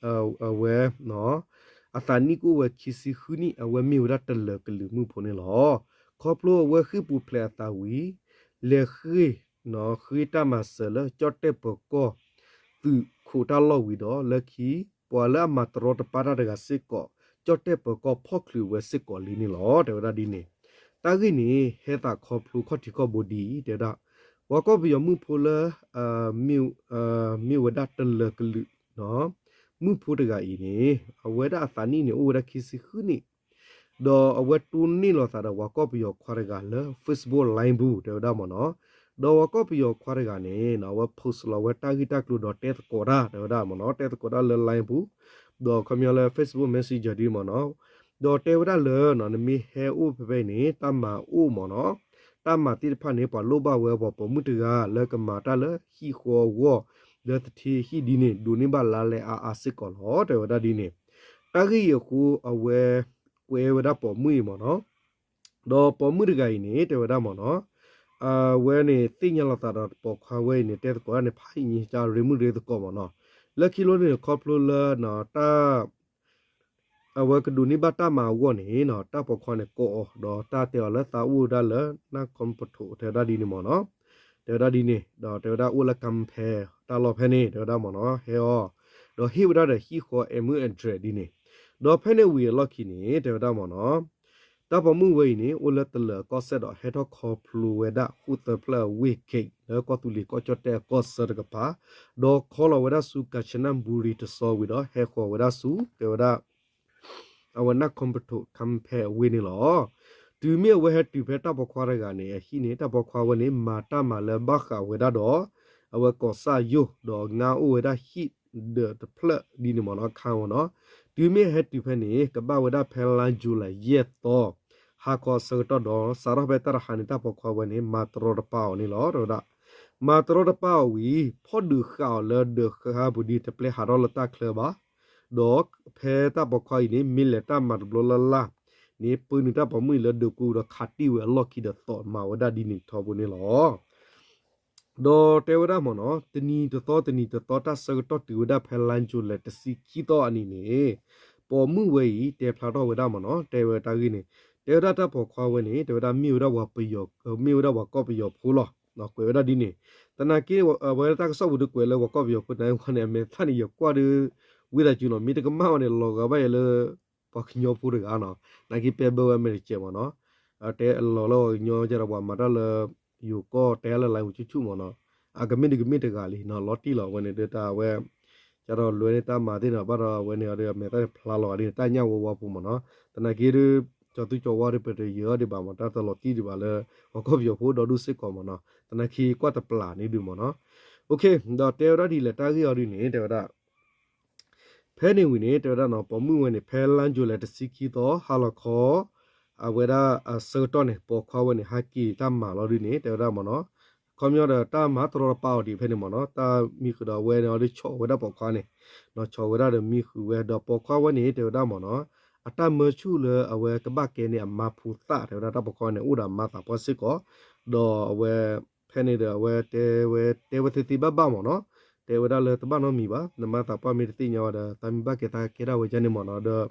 အဝဲ အသးနံၣ်ကအိၣ်ဝဲခံဆံဃုနံၣ် အဝဲမ့ၢ်ဝဲဒၣ်တလၢၤကလုာ်မုၣ်ဖိန့ၣ်လီၤ. ခီဖျိအဝဲဃ့ၢ်ပူၤဖျဲးအသးဝံၤ လဲၤဃ့ၢ် ဃ့ၢ်တၢ်မၤစၢၤလၢကၠီၣ်တဲၣ်ပၢၤကီၢ် သုးခိးတၢ်လီၢ်ဝံၤဒီး လၢခံ ပှၤလၢအမၤတရီတပါတၢ်တဂၤစ့ၢ်ကီး ကၠီၣ်တဲၣ်ပၢၤကီၢ်ဖီၣ်ချုးဝဲစ့ၢ်ကီးလံန့ၣ်လီၤ တဲဝဲဒၣ်ဒ်န့ၣ်. တၢ်ဂ့ၢ်န့ၣ် ဟဲသးခီဖျိခီၣ်ထံးခီၣ်ဘိဒ်အံၤ တဲဝဲဒၣ် ပှၤကီၢ်ပယီၤမုၣ်ဖိလၢ မ့ၢ်ဝဲဒၣ်တလၢၤကလုာ် မုၣ်ဖိတဂၤအံၤန့ၣ် အဝဲဒၣ်အသးနံၣ်န့ၣ် အိၣ်ဝဲဒၣ်ခံဆံဃုနံၣ် ဒီးအဝဲတိၢ်နီၣ်လိာ်သးဒီးပှၤကီၢ်ပယီၤခွါတဂၤလၢ Facebook Line ပူၤ တဲဝဲဒၣ်မ့ၢ်နီၤ. ဒီးပှၤကီၢ်ပယီၤခွါတဂၤန့ၣ် အဝဲ post လီၤဝဲတၢ်ဂ့ၢ်တၢ်ကျိၤဒီးတဲသကိးတၢ် တဲဝဲဒၣ်မ့ၢ်နီၤ, တဲသကိးတၢ်လၢ Line ပူၤ, ဒီးခီပညီလၢ Facebook Messenger ဒ်မ့ၢ်နီၤ, ဒီးတဲဝဲဒၣ်လၢ နမ့ၢ်ဟဲအိၣ်ဖဲဖဲအံၤန့ၣ် တၢ်မၤအိၣ်မ့ၢ်နီၤ, တၢ်မၤသ့ၣ်တဖၣ်န့ၣ် ပှၤလိၣ်ဘၣ်ဝဲပှၤပိာ်မုၣ်တဂၤလၢကမၤတၢ်လၢဟံၣ်ဃီအဂီၢ်, လၢသထ့ဟံၣ်ဒ်န့ၣ် ဒိးန့ၢ်ဘၣ်လါလဲအါအါစ့ၢ်ကီးလီၤ တဲဝဲဒၣ်ဒ်န့ၣ်. တၢ်ဂ့ၢ်အံၤအဃိ အဝဲကွဲးဝဲဒၣ်ပိာ်မုၣ်အံၤမ့ၢ်နီၤ, ဒီးပိာ်မုၣ်တဂၤအံၤန့ၣ် တဲဝဲဒၣ်မ့ၢ်နီၤ, အဝဲန့ၣ်သ့ၣ်ညါလိာ်သးဒီးပိာ်ခွါဝဲအံၤန့ၣ် တဲသကိးတၢ်န့ၣ် ဖးယံာ်ညါ ရ့မုၢ်ရ့သကိးမ့ၢ်နီၤ, လၢခံလီၤန့ၣ် ခီဖျိလၢတၢ် အဝဲကဒိးန့ၢ်ဘၣ်တၢ်မၤအဂီၢ်န့ၣ်နီၤ တၢ်ပိာ်ခွါန့ၣ်ကိးအီၤ ဒီးတၢ်တဲအီၤလၢသးအိၣ်ဝဲဒၣ်လၢ နၢ်ခီပထိး တဲဝဲဒၣ်ဒ်န့ၣ်မ့ၢ်နီၤ. တဲဝဲဒၣ်ဒ်န့ၣ် ဒီးတဲဝဲဒၣ်အိၣ်လၢ ကမ်ဖဲ တၢ်လီၢ်ဖဲန့ၣ် တဲဝဲဒၣ်မ့ၢ်နီၤ ဟဲအီၤ ဒီးဟ့ၣ်ဝဲဒၣ်ဒီးဟံၣ်ဃီ အမုၢ်အဒြဲးဒ်န့ၣ် ဒီးဖဲန့ၣ်ဝံၤအလီၢ်ခံန့ၣ် တဲဝဲဒၣ်မ့ၢ်နီၤ တၢ်ပိာ်မုၣ်ဝဲအံၤန့ၣ် အိၣ်လၢတလၢၤအကီၢ်စဲၣ်ဒီး ဟဲထီၣ်ခီဖျိဝဲဒၣ် ဃိၣ်သၢဖျၢၣ်အဝ့ၢ် gate လၢကီၢ်သူလ့ၤကီၢ်ကၠီၣ်တဲၣ်အကီၢ်ဆၢတကပၤ ဒီးခီလီၤဝဲဒၣ်ဆူ ကၣ်စနဘူရံၤတဆီဝံၤဒီး ဟဲဃီၤဝဲဒၣ်ဆူ တဲဝဲဒၣ် အဝဲနၢ်ခီပထိး ကမ်ဖဲအဝ့ၢ်န့ၣ်လီၤ. တုၤမ့ၢ်အဝဲဟဲတုၤဖဲတၢ်ပိာ်ခွါတဂၤန့ၣ် အဟံၣ်န့ၣ် တၢ်ပိာ်ခွါဝဲန့ၣ် မၤတၢ်မၤလၢဘၣ်ဃးဝဲဒၣ်ဒီး အဝဲကီၢ်ဆၣ်ယိၣ် ဒီးငါအိၣ်ဝဲဒၣ်ဟံၣ်ဒၢးတဖျၢၣ်ဒ်န့ၣ်မ့ၢ်နီၤ ခါမ့ၢ်နီၤ. တုၤမ့ၢ်ဟဲတုၤဖဲန့ၣ် ကဘၣ်ဝဲဒၣ်ဖဲလါယူၤလံယဲၢ်သီ ဟါခီအဆၢကတီၢ်ဒီး စးထီၣ်ဖဲတၢ်တဟါန့ၣ် တၢ်ပိာ်ခွါဝဲန့ၣ် မၤတရီတပါအီၤန့ၣ်လီၤ တဲဝဲဒၣ်. မၤတရီတပါအီၤဝံၤ ဖီၣ်ဒုးဃာ်အီၤလၢဒၢးဃါပူၤဒ်တပျဲဟးထီၣ်လၢတၢ်ချၢဘၣ် ဒီးဖဲတၢ်ပိာ်ခွါအံၤန့ၣ် မ့ၢ်လဲၤတၢ်မၤတဘျီလၢ်လၢ်န့ၣ် ပၢနုာ်တၢ်ပိာ်မုၣ်အံၤလၢဒၢးကိဒီးခးတံၢ်ဝဲအလီၢ်ခံဒီးသိးမၤဝဲဒၣ်ဒ်န့ၣ်ထီဘိန့ၣ်လီၤ. ဒီးတဲဝဲဒၣ်မ့ၢ်နီၤ တနံၤတသီတနံၤတသီ တၢ်ဆၢကတီၢ်တုၤဝဲဒၣ်ဖဲလါယူၤလံတဆံခံသီအနံၤန့ၣ် ပိာ်မုၣ်ဝဲအံၤ တဲဖျါထီၣ်ဝဲဒၣ်မ့ၢ်နီၤ တဲဝဲတၢ်ဂ့ၢ်န့ၣ် တဲဝဲဒၣ်တၢ်ပိာ်ခွါဝဲန့ၣ် တဲဝဲဒၣ်မ့ၢ်ဝဲဒၣ်ပှၤပယီၤ မ့ၢ်ဝဲဒၣ်ပှၤကီၢ်ပယီၤဖိလီၤ. ကွဲးဝဲဒၣ်ဒ်န့ၣ် သနာ်က့ အဝဲတၢ်ကစီၣ်ပူၤဒုးကွဲးလၢပှၤကီၢ်ပယီၤဖိန့ၣ် အဝဲန့ၣ် အမဲာ်သၣ်န့ၣ် ယကွၢ်ဒုး ဝံသးစူၤနီၤ မ့ၢ်တကမၣ်ဝဲန့ၣ် လီၤဂာ်ဘၣ်ယဲလၢ ပှၤကညီဖိတဂၤနီၤ သနာ်က့ပဲဘၢဝဲမဲာ်တကဲးမ့ၢ်နီၤ တဲလီၤလၢပှၤကညီကဒီးပှၤမၤတၢ်လၢ ယိၤကီၢ်တဲလၢ လိုင်း ပူၤဆူၣ်ဆူၣ်မ့ၢ်နီၤ အကမ့ၢ်ဒုးကမ့ၢ်တဂၤလံနီၤ လီၤတံၢ်လီၤ အဝဲန့ၣ်ဒုးတၢ်အဝဲ ကဒီးလွဲန့ၢ်တၢ်မၤသ့ၣ်နီၤ ဘၣ်ဒီးအဝဲန့ၣ်အီၤဒုး အမဲာ်သၣ်န့ၣ်ဖျါလီၤဂာ်ဒ်န့ၣ် တၢ်ညၣ်ဝါဝါဖိမ့ၢ်နီၤ သနာ်က့ဒုး ကၠီၤသူကၠီၤဝါဒုး ပတယၢၤအီၤဒံးဘၣ်မ့ၢ် တၢ်တလီၤတံၢ်ဒံးဘၣ်လၢ ပှၤကီၢ်ပယီၤဖိဒီဒူၣ်စ့ၢ်ကီးမ့ၢ်နီၤ သနာ်က့ကွၢ်တပျၢ်န့ၣ်ဒုးမ့ၢ်နီၤ ဒီးတဲဝဲဒၣ်ဒ်လဲၣ်တၢ်ဂ့ၢ်အီၤဒ်န့ၣ် တဲဝဲဒၣ် ဖဲန့ၣ်ဝံၤန့ၣ် တဲဝဲဒၣ်နီၤ ပိာ်မုၣ်ဝဲန့ၣ် ဖဲလါယူၤလံတဆံခံသီ ဟါလီၤခီ အဝဲဒၣ်အဆၢကတီၢ်န့ၣ် ပိာ်ခွါဝဲန့ၣ် ဟဲက့ၤတၢ်မၤလီၤဒုးန့ၣ် တဲဝဲဒၣ်မ့ၢ်နီၤ ခီပညီဒီးတၢ်မၤတရီတပါအီၤဒံးဖဲန့ၣ်မ့ၢ်နီၤ တၢ်မံဃုာ်ဒီးအဝဲန့ၣ်အီၤဒုး ဆီၣ်ဝဲဒၣ်ပိာ်ခွါန့ၣ် ဆီၣ်ဝဲဒၣ်ဒီးမံဃုာ်ဝဲ ဒီးပိာ်ခွါဝဲန့ၣ် တဲဝဲဒၣ်မ့ၢ်နီၤ အတၢ်မၢဆူၣ်လၢအဝဲကဘၣ်ကဲန့ၢ်အမါဖိသၣ် တဲဝဲဒၣ်တၢ်ပိာ်ခွါန့ၣ် အိၣ်ဒီးအမါသးပှၢ်စ့ၢ်ကီး ဒီးအဝဲ ဖဲန့ၣ်ဒီးအဝဲတဲဝဲ တဲဝဲသ့သ့ဘၣ်ဘၣ်မ့ၢ်နီၤ တဲဝဲဒၣ်လၢတဘၣ်နီတမံၤဘၣ် နမါသးပှၢ်မ့ၢ်တသ့ၣ်ညါဝဲဒီး သးမ့ၢ်ဘၣ်ကဲသးကဲဒၣ်ဝဲဒ်န့ၣ်မ့ၢ်နီၤ ဒီး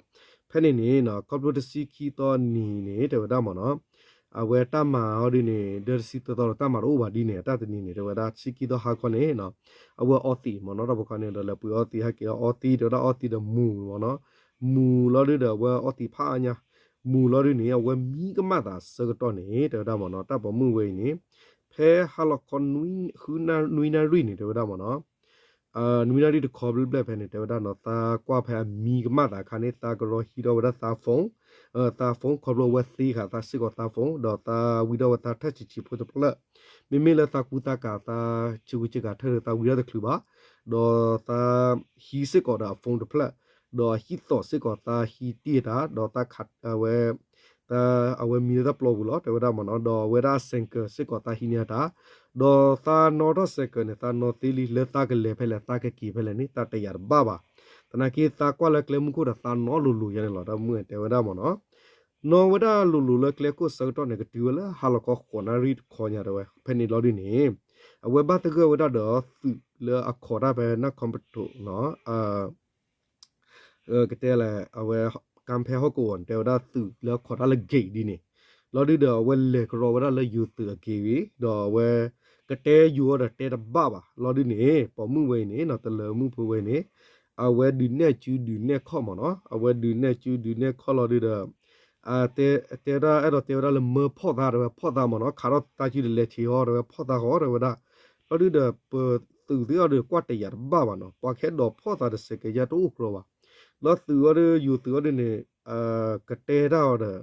ဖဲန့ၣ်န့ၣ် ခီဖျိတဆံခံသီနံၤန့ၣ် တဲဝဲဒၣ်မ့ၢ်နီၤ အဝဲတၢ်မၤအီၤဒ်န့ၣ် ဒီးတဆံသၢသီဒီးတၢ်မၤတအိၣ်ဘၣ်ဒ်န့ၣ် အတၢ်တနံၤန့ၣ် တဲဝဲဒၣ်တဆံခံသီဟါခီန့ၣ် အဝဲအီသံးမ့ၢ်နီၤ တၢ်ပိာ်ခွါန့ၣ်ဒီးလဲၤပှ့ၤအီသံး ဟဲက့ၤအီသံး တဲဝဲဒၣ်အီသံးဒီးမူၤမ့ၢ်နီၤ မူၤလီၤဒုးဒီးအဝဲအီသံးဖးအါညါ မူၤလီၤဒုးန့ၣ် အဝဲမံကမၣ်သးဆၢကတီၢ်န့ၣ် တဲဝဲဒၣ်မ့ၢ်နီၤ တၢ်ပိာ်မုၣ်ဝဲအံၤန့ၣ် ဖဲဟါလီၤခီ နွံနၣ်ရံၣ်န့ၣ် တဲဝဲဒၣ်မ့ၢ်နီၤ နွံနၣ်ရံၣ်တခီဘျဲၣ်ဘျဲၣ်ဖဲန့ၣ် တဲဝဲဒၣ်နီၤ သးကွၢ်ဖဲအမံကမၣ်သးအခါန့ၣ် သးကရီဟံးထီၣ်ဝဲဒၣ်သး phone သး phone ခီဖျိအဝဲသ့ဃာ်သးစ့ၢ်ကီးသး phone ဒီးသးဝံထီၣ်ဝဲသးထၢၣ်ဆံးဆံးဖိတဖျၢၣ် မ့မ့ၢ်လၢသးကူသးကၤသး ဆူးကူဆူးကၤထၢၣ်ဒီး သးဝံထီၣ်တချုးဘၣ် ဒီးသးဟံးစ့ၢ်ကီးဒီးအ phone တဖျၢၣ် ဒီးအဟံၣ်သီးစ့ၢ်ကီးသးဟံးတံၢ်တၢ် ဒီးသးခးဝဲ အဝဲမံလၢတၢ်ပျီပူၤလီၤ တဲဝဲဒၣ်မ့ၢ်နီၤ ဒီးအဝဲဒၣ်အ ဆိုင်ကယ် စ့ၢ်ကီးသးဟံးန့ၢ်တၢ် ဒီးသးနီၣ်ထီၣ် ဆိုင်ကယ် န့ၣ် သးနီၣ်သ့လံ လၢသးကလဲၤဖဲလဲၣ် သးကက့ၤဖဲလဲၣ်န့ၣ် သးတယာ်တဘၣ်ဘၣ် သနာ်က့သးကွၢ်လၢကျဲမုၢ်ခိၣ်ဒီး သးနီၣ်လိၤလိၤယါန့ၣ်လီၤ တၢ်မုၣ်တဲဝဲဒၣ်မ့ၢ်နီၤ နီၣ်ဝဲဒၣ်လိၤလိၤလၢကျဲခိၣ်ဆၢကတီၢ်န့ၣ် ကတုၤဝဲလၢဟါလီၤခီဃိးနၣ်ရံၣ်တခီညါတဲဝဲ ဖဲန့ၣ်လီၤဒုးန့ၣ် အဝဲဘၣ်သဂၢၢ်ဝဲဒၣ်ဒီးသုးလၢအခီးတၢ်ဖဲနၢ်ခီပထိးနီၤ ကတဲလဲၣ် အဝဲ ကမ်ဖဲဟီၣ်ကဝီၤန့ၣ် တဲဝဲဒၣ်သုးလၢအခီးတၢ်လၢ gate ဒ်န့ၣ် လီၤဒုးဒီး အဝဲလဲၤကရီဝဲဒၣ်လၢယိၤသုးအ gate ဝံၤ ဒီးအဝဲ ကတဲယိၤအီၤဒီးတဲတဘၣ်ဘၣ် လီၤဒုးန့ၣ် ပိာ်မုၣ်ဝဲအံၤန့ၣ်နီၤ တလၢၤမုၣ်ဖိဝဲအံၤန့ၣ် အဝဲဒုးနဲၣ်စုဒုးနဲၣ်ခီၣ်မ့ၢ်နီၤ အဝဲဒုးနဲၣ်စုဒုးနဲၣ်ခီၣ်လီၤဒုးဒီး တဲဝဲဒၣ်အဲၣ်ဒိးတဲဝဲဒၣ်လၢမၢဖီၣ်သးတဲဝဲ ဖီၣ်သးမ့ၢ်နီၤ ခးထီၣ်သးစုဒီးလဲၤထံၣ်အီၤတဲဝဲ ဖီၣ်သးဃီတဲဝဲဒၣ် လီၤဒုးဒီး ပသုးသ့ၣ်အီၤဒီးကွၢ်တယာ်တဘၣ်ဘၣ်နီၤ ပှၤကဟဲဒိးဖီၣ်သးဒီး ဆိုင်ကယ် ယါတအိၣ်ကြီဘၣ် လီၤသုးအီၤဒီး ယိၤသုးအီၤဒုးန့ၣ် ကတဲတၢ်အီၤဒီး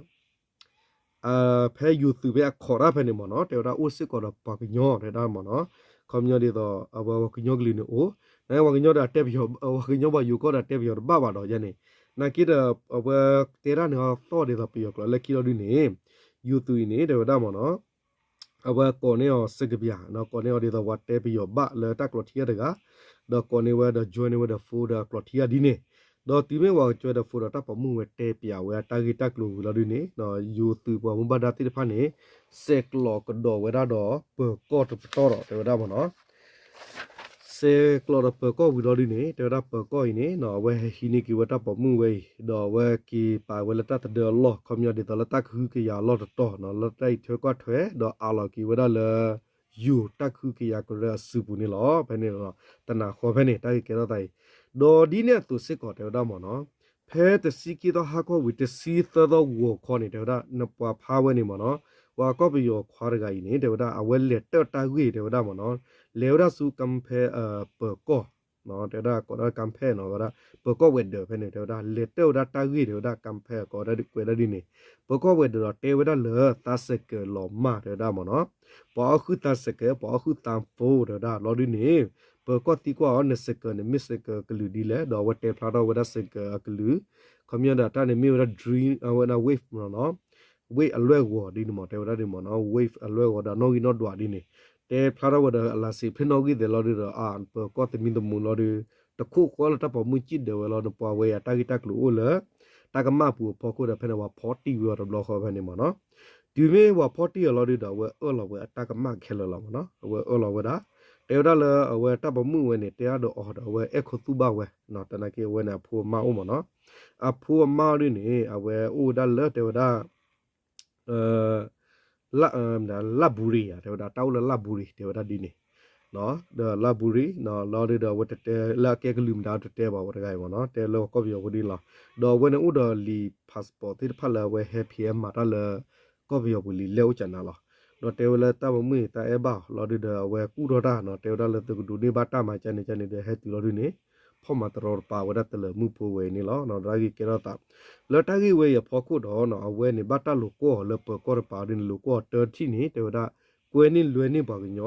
ဖဲယိၤသုးဖဲအခီးတၢ်ဖဲန့ၣ်မ့ၢ်နီၤ တဲဝဲဒၣ်အိၣ်စ့ၢ်ကီးဒီးပှၤကညီတဲဝဲဒၣ်မ့ၢ်နီၤ ခီပညီဒ်သိး အဝဲပှၤကညီကလုာ်န့ၣ်အိၣ် နပှၤကညီဒီးတဲပယီၤ ပှၤကညီပှၤယိၤကီၢ်ဒီးတဲပယီၤတဘၣ်ဘၣ်ဒီးယါန့ၣ် နာ်က့ဒီး အဝဲတဲတၢ်န့ၣ်အသီၣ်ဒ်သိးပယီၤကျိာ်လၢခံလီၤဒုးန့ၣ် ယိၤသုးအံၤန့ၣ် တဲဝဲဒၣ်မ့ၢ်နီၤ အဝဲကိးန့ၢ်အီၤစကပၤ ကိးန့ၢ်အီၤဒ်သိးပှၤတဲပယီၤဘၣ်လၢတၢ်ကျိးထံအီၤတဂၤ ဒီးကိးန့ၢ်ဝဲဒီး join န့ၢ်ဝဲဒီး phone ဒီးအကျိးထံအီၤဒ်န့ၣ် ဒီးတုၤမ့ၢ်ဝဲက join ဒီး phone ဒီးတၢ်ပိာ်မုၣ်ဝဲတဲပျးဝဲအတၢ်ဂ့ၢ်တၢ်ကျိၤဝံၤလီၤဒုးန့ၣ် ယိၤသုးပှၤမူဘၣ်ဒါသ့ၣ်တဖၣ်န့ၣ် ဆဲးကျိးကဒီးဝဲဒၣ်ဒီး ပၢၤကီၢ်တပတီၢ်ဒီး တဲဝဲဒၣ်မ့ၢ်နီၤ ဆဲးကျိးဒီးပၢၤကီၢ်ဝံၤလီၤဒုန့ၣ် တဲဝဲဒၣ်ပၢၤကီၢ်အံၤန့ၣ် အဝဲဟဲဟံးန့ၢ်က့ၤဝဲတၢ်ပိာ်မုၣ်ဝဲအံၤ ဒီးအဝဲက့ၤပာ်ဝဲလၢတၢ်သဒၢအလီၢ် ခီပညီဒ်သိးလၢတၢ်ကဟုကယာ်အလီၢ်တတီၤနီၤ လၢတၢ်အံးထွဲကွၢ်ထွဲ ဒီးအးလီၤက့ၤဝဲဒၣ်လၢ ယိၤတၢ်ကဟုကယာ်ကရၢအစုပူၤန့ၣ်လီၤ. ဖဲန့ၣ် တနၤဃီဖဲန့ၣ် တၢ်ဂ့ၢ်ကဲထီၣ်သးအံၤ ဒီးဒ်န့ၣ်အသိးစ့ၢ်ကီးတဲဝဲဒၣ်မ့ၢ်နီၤ ဖဲတဆံခံသီဟါခီဝံၤ တဆံသၢသီဂီၤခီန့ၣ် တဲဝဲဒၣ် နပှၤဖးဝဲန့ၣ်မ့ၢ်နီၤ ပှၤကီၢ်ပယီၤခွါတဂၤအံၤန့ၣ် တဲဝဲဒၣ် အဝဲလဲၤတၢၣ်တၢ်ဂ့ၢ်တဲဝဲဒၣ်မ့ၢ်နီၤ လဲၤဝဲဒၣ်ဆူကမ်ဖဲ ပၢၤကီၢ် တဲဝဲဒၣ်ကိးဒၣ်ကမ်ဖဲနီၤ ဝဲဒၣ် ပၢၤကီၢ်ဝဲၤဒၢးဖဲန့ၣ် တဲဝဲဒၣ် လဲၤတၢၣ်ဝဲဒၣ်တၢ်ဂ့ၢ်တဲဝဲဒၣ် ကမ်ဖဲကိးဒၣ်ကွဲးဒၣ်ဒ်န့ၣ် ပၢၤကီၢ်ဝဲၤဒၢးဒီးတဲဝဲဒၣ်လၢ သးစဲးကၢးလီၤမၢ်တဲဝဲဒၣ်မ့ၢ်နီၤ ပှၤအီၣ်ဃုာ်သးစဲးကၢး ပှၤအီၣ်ဃုာ်သးဖိတဲဝဲဒၣ်လီၤဒ်န့ၣ် ပၢၤကီၢ်သံကွၢ်အီၤ နစဲးကၢးန့ၣ်မ့ၢ်စဲးကၢးအကလုာ်ဒ်လဲၣ် ဒီးအဝဲတဲဖျါထီၣ်ဝဲဒၣ်စဲးကၢးအကလုာ် ခီပညီဒီးတၢ်န့ၣ်မ့ၢ်ဝဲဒၣ် dream အဝဲဒၣ် wave မ့ၢ်နီၤ wave အလွဲၢ်ဂီၤဒ်န့ၣ်မ့ၢ် တဲဝဲဒၣ်ဒ်မ့ၢ်နီၤ wave အလွဲၢ်ဂီၤဒီးနီၣ်ဂံၢ်နီၣ်ဒွးဒ်န့ၣ် တဲဖျါထီၣ်ဝဲဒီးအလၤစံးဖျ့ၣ်နီၣ်ဂံၢ်သဲးလီၤဒုဒီး အပၢၤကီၢ်သမံသမိးလီၤဒု တခိၣ်ဃီလၢတၢ်ပိာ်မုၣ်စံၣ်ဒၢးဝဲလီၤ နပှၤဝဲယၤတၢ်ဂ့ၢ်တၢ်ကျိၤအိၣ်လၢ တၢ်ကမၣ်ပူၤအဖီခိၣ်ဒီးဖဲန့ၣ် ပှၤဖီတံၢ်ဝဲအီၤတဘျီဃီဖဲန့ၣ်မ့ၢ်နီၤ တုၤမ့ၢ်ပှၤဖီတံၢ်အီၤလီၤဒုဒီး အဝဲအၢၣ်လီၤဝဲအတၢ်ကမၣ်ခဲလၢာ်လီၤမ့ၢ်နီၤ အဝဲအၢၣ်လီၤဝဲဒၣ် တဲဝဲဒၣ်လၢအဝဲတၢ်ပိာ်မုၣ်ဝဲန့ၣ် တဲအါဒီးအီၤဒီးအဝဲအဲၣ်ခိးသူၣ်ဘၣ်ဝဲ တနာ်က့အဝဲန့ၣ် အဖိအမါအိၣ်မ့ၢ်နီၤ အဖိအမါဒ်န့ၣ် အဝဲအိၣ်ဝဲဒၣ်လၢတဲဝဲဒၣ် လ လၣ်ဘူရံၤဧါ တဲဝဲဒၣ် တၢ်အိၣ်လၢလၣ်ဘူရံၤ တဲဝဲဒၣ်ဒ်န့ၣ် ဒီးလၣ်ဘူရံၤ လီၤဒုဒီးအဝဲတတဲလၢအကဲကလုာ်မတၤတတဲဘၣ်ဝဲတဂၤအံၤမ့ၢ်နီၤ တဲလၢကီၢ်ပယီၤဖိဒ်လီၤ ဒီးအဝဲန့ၣ်အိၣ်ဒီးလံာ် passport သ့ၣ်တဖၣ်လၢအဝဲဟဲဖံးဟဲမၤတၢ်လၢ ကီၢ်ပယီၤပူၤလံာ်လဲၢ်အိၣ်ကနါလီၤ ဒီးတဲဝဲလၢတၢ်ပိာ်မုၣ်န့ၣ် တၢ်အဲၣ်ဘၣ်အီၤလီၤဒုဒီးအဝဲကူၣ်ထီၣ်တၢ်နီၤ တဲဝဲဒၣ်လၢသုကဒိးန့ၢ်ဘၣ်တၢ်မၤကန့ၣ်ကန့ၣ်ဒီးဟဲတုၤလီၤဒုန့ၣ် ဖီၣ်မၤတရီတပါဝဲဒၣ်တလၢၤမုၣ်ဖိဝဲအံၤန့ၣ်လီၤ ဒီးတၢ်ဂ့ၢ်ကဲထီၣ်သး လၢတၢ်ဂ့ၢ်ဝဲအံၤအဖီခိၣ်ဒီးနီၤ အဝဲန့ၣ်ဘၣ်တၢ်လိာ်ကွီၢ်အီၤလၢပၢၤကီၢ်တပၤဒ်န့ၣ် လိာ်ကွီၢ်အီၤတၢထံၣ်န့ၣ် တဲဝဲဒၣ် ကွဲန့ၢ်လွဲန့ၢ်ပှၤကညီ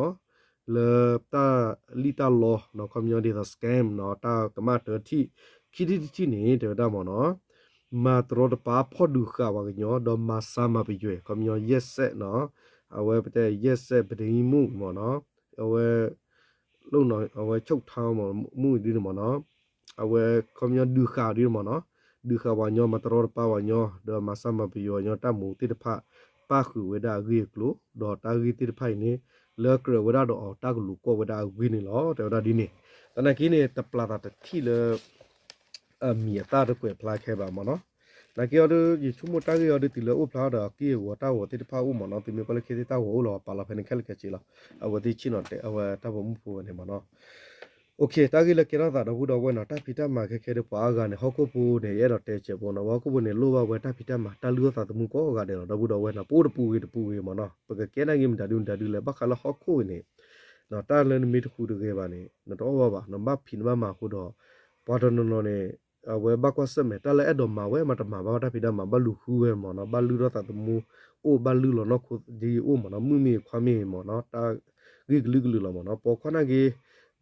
လၢတၢ်လံၣ်တၢ်လီနီၤ ခီပညီဒ်သိး scam နီၤ တၢ်ကမၣ်တၢထံၣ် ခံထံၣ်တထံၣ်န့ၣ် တဲဝဲဒၣ်မ့ၢ်နီၤ မၤတရီတပါဖီၣ်ဒုးဃာ်ပှၤကညီ ဒီးမၤဆါမၤပယွဲ ခီပညီ ယဲၢ်စဲးနီၤ အဝဲပတဲယဲၢ်စဲး ပတဟံးမူမ့ၢ်နီၤ အဝဲ လီၤနီၤ အဝဲ ဆိၣ်ထါမ့ၢ်မူဒ်န့ၣ်မ့ၢ်နီၤ အဝဲခီပညီဒုးဃာ်ဒ်န့ၣ်မ့ၢ်နီၤ ဒုးဃာ်ပှၤကညီ မၤတရီတပါပှၤကညီ ဒီးမၤဆါမၤပယွဲပှၤကညီ တၢ်မူသ့ၣ်တဖၣ် ပၣ်ဃုာ်ဝဲဒၣ်အဂ့ၢ်အကျိၤ ဒီးတၢ်ဂ့ၢ်သ့ၣ်တဖၣ်အံၤန့ၣ် လၢကြၢးဝဲဒၣ်ဒီးအီၤတၢ်ကလိာ်ကွီၢ်ဝဲဒၣ်အဂ့ၢ်န့ၣ်လီၤ တဲဝဲဒၣ်ဒ်န့ၣ် သနာ်က့န့ၣ် တပျၢ်သးတထံၣ်လၢ အမံၤအသၣ်တကွဲးဖျါခဲဘၣ်မ့ၢ်နီၤ သနာ်က့အီၤဒု ယဆိကမိၣ်တၢ်ဂ့ၢ်အီၤဒု တုၤလၢအိၣ်ဖျါဒီးအက့ၢ်အဂီၤတၢ်ဂီၤသ့ၣ်တဖၣ်အိၣ်မ့ၢ်နီၤ သုမ့ၢ်ကွၢ်လၢခ့သ့ၣ်တၢ်ဂီၤအိၣ်လီၤ ပာ်လီၤဖဲန့ၣ်ခဲလၢာ်ခဲဆ့လီၤ အဝဲသ့ၣ်ဆ့ၣ်နီၤတဲ အဝဲတၢ်ပိာ်မုၣ်ဖိဝဲန့ၣ်မ့ၢ်နီၤ တၢ်ဂ့ၢ်လၢကဲထီၣ်သးဒီပုၢ်ဒီဝဲၢ်နီၤ တၢ်ဖံးတၢ်မၤခဲခဲဒီးပှၤအါဂၤန့ၣ် ဟီၣ်ခိၣ်ဖိန့ၣ် ယအဲၣ်ဒိးတဲစဲးဖိနီၤ ပှၤဟီၣ်ခိၣ်ဖိန့ၣ် လိၣ်ဘၣ်ဝဲတၢ်ဖံးတၢ်မၤ တၢ်လုၢ်အီၣ်သးသမူကိးဂၤဒဲးလီၤ ဒီပုၢ်ဒီဝဲၢ်နီၤ ပအိၣ်တပူၤဂ့ၤတပူၤဂ့ၤမ့ၢ်နီၤ ပကကဲနာ်က့မတၤဒုမတၤဒုလဲၣ် ဘၣ်ဃးလၢဟီၣ်ခိၣ်ဂ့ၤန့ၣ် တၢ်လၢနမ့ၢ်တဃူတဂဲၤဘၣ်န့ၣ် နတအီၣ်ဘၣ်ဘၣ် နဘၣ်ဖံးနဘၣ်မၤအဃိဒီး ပှၤတနီၤနီၤန့ၣ် အဝဲဘၣ်ကွၢ်ဆၢၣ်မဲာ် တၢ်လၢအဲၣ်ဒိးမၤဝဲမၤတမၤဘၣ်တၢ်ဖံးတၢ်မၤ ဘၣ်လူၤဃုဝဲမ့ၢ်နီၤ ဘၣ်လုၢ်ထီၣ်သးသမူ အိၣ်ဘၣ်လုၢ်လီၤနီၢ်ခိဒ်အိၣ်မ့ၢ်နီၤ မုၣ်မ့ၢ်ခွါမ့ၢ်မ့ၢ်နီၤ တၢ်ဂ့ၢ်ကလုာ်ကလုာ်လီၤမ့ၢ်နီၤ ပိာ်ခွါနာ်က့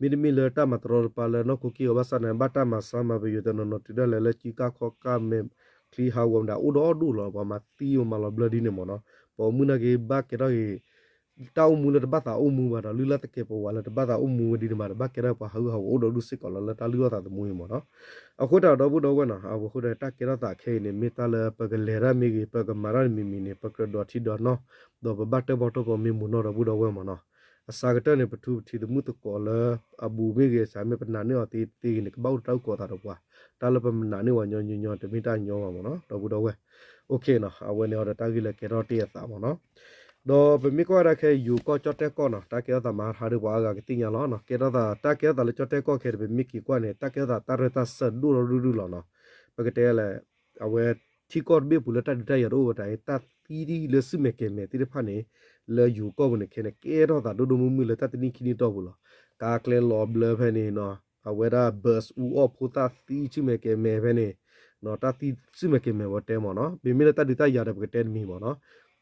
မ့တမ့ၢ်လၢတၢ်မၤတရီတပါလၢနီၢ်ခိက့ၢ်ဂီၤဘၣ်ဆၣ်န့ၣ် ဘၣ်တၢ်မၤဆါမၤပယွဲတနီၤနီၤတုၤဒၣ်လဲာ်လၢ ကၠံကၢ်ခီၣ်ကၢ်မဲာ်ချံဟးဂီၤမတၤ အိၣ်ဒီဒူၣ်လီၤ ပှၤမၤသံမၤလီၤဘျၢဒ်န့ၣ်မ့ၢ်နီၤ ပိာ်မုၣ်နာ်က့ ဘၣ်ကဲထီၣ်က့ၤ တၢ်အိၣ်မူလၢတဘၣ်သးအိၣ်မူဘၣ်ဒီး လုၢ်လၢ်သကဲးပဝးလၢတဘၣ်သးအိၣ်မူဝဲဒ်န့ၣ်မး တဘၣ်ကဲထီၣ်ပှၤဟးဂူာ်ဟးဂီၤအိၣ်ဒီဒူၣ်စ့ၢ်ကီးလီၤ လၢတၢ်လုၢ်အီၣ်သးသမူအံၤမ့ၢ်နီၤ အဃိသတးဒီပုၢ်ဒီဝဲၢ်နီၤ အဝဲအဃိဒီးတၢ်ကဲထီၣ်သးခဲအံၤန့ၣ် မ့ၢ်တၢ်လၢပကလဲၤတၢ်မ့ၢ်ဂ့ၤ ပကမၤတၢ်မ့ၢ်မံၤန့ၣ် ပကြၢးဒိးထံဒိးနီၢ် ဒီးပဘၣ်တၢၣ်ပီၣ်တၢၣ်ပီမ့ၢ်မူနီၢ်ဒီပုၢ်ဒီဝဲၢ်မ့ၢ်နီၤ အစှၤကတၢၢ်န့ၣ် ပထူပထံးသမုၢ်သကိးလၢ အဘူးမ့ၢ်ဂ့ၤ စှၤမ့ၢ်ပနာ်န့ၢ်အီၤသ့သ့ဂ့ၤန့ၣ် ကဘၣ်အိၣ်ဒီးတၢ်အုၣ်ကီၤသးဒီးပှၤ တၢ်လၢပမနာ်န့ၢ်ပှၤညီညီညီတမ့ၢ်တၢ်ညီဘၣ်မ့ၢ်နီၤ ဒီပုၢ်ဒီဝဲၢ် OK နီၤ အဝဲန့ၣ်အီၤဒီးတၢ်ဂ့ၢ်လၢကဲထီၣ်တ့ၢ်အသးမ့ၢ်နီၤ ဒီးပမ့ၢ်ကွၢ်ဝဲဒၣ်ခဲအံၤ ယိၤကီၢ်ကၠီၣ်တဲၣ်ကီၢ်နီၤ တၢ်ကဲထီၣ်သးမၤဟးထါဒီးပှၤအါဂၤကသ့ၣ်ညါလီၤနီၤ ကဲထီၣ်သး တၢ်ကဲထီၣ်သးလၢကၠီၣ်တဲၣ်ကီၢ်ခဲအံၤ ပမ့ၢ်က့ၤကွၢ်န့ၣ် တၢ်ကဲထီၣ်သးတၢ်ရၢတၢ်စၢၤဒိၣ်ထီၣ်ဒူၣ်ဒူၣ်လီၤနီၤ ပကတဲလဲၣ် အဝဲ ထံကီၢ်တဘ့ၣ်ပူၤလၢတၢ်ဒုးတၢ်ယၤတအိၣ်ဝဲဒၣ်အံၤ တၢ်သံလၢစုမဲာ်ကဲၤမဲာ်သ့ၣ်တဖၣ်န့ၣ် လၢယိၤကီၢ်ပူၤန့ၣ်ခဲန့ၣ် ကဲထီၣ်သးဒိၣ်ဒိၣ်မုၢ်မုၢ်လၢတၢ်တနံၣ်ခံနံၣ်တီၢ်ပူၤလီၤ. ကါကျဲလီၤဘျၢဖဲန့ၣ်နီၤ အဝဲဒၣ် bus အူအီၣ်ဖိသၣ်သံစုမဲာ်ကဲၤမဲာ်ဖဲန့ၣ် တၢ်သံစုမဲာ်ကဲၤမဲာ်ဝဲတဲမ့ၢ်နီၤ မ့မ့ၢ်လၢတၢ်ဒုးတၢ်ယၤဒီးပကတဲတမံၤမ့ၢ်နီၤ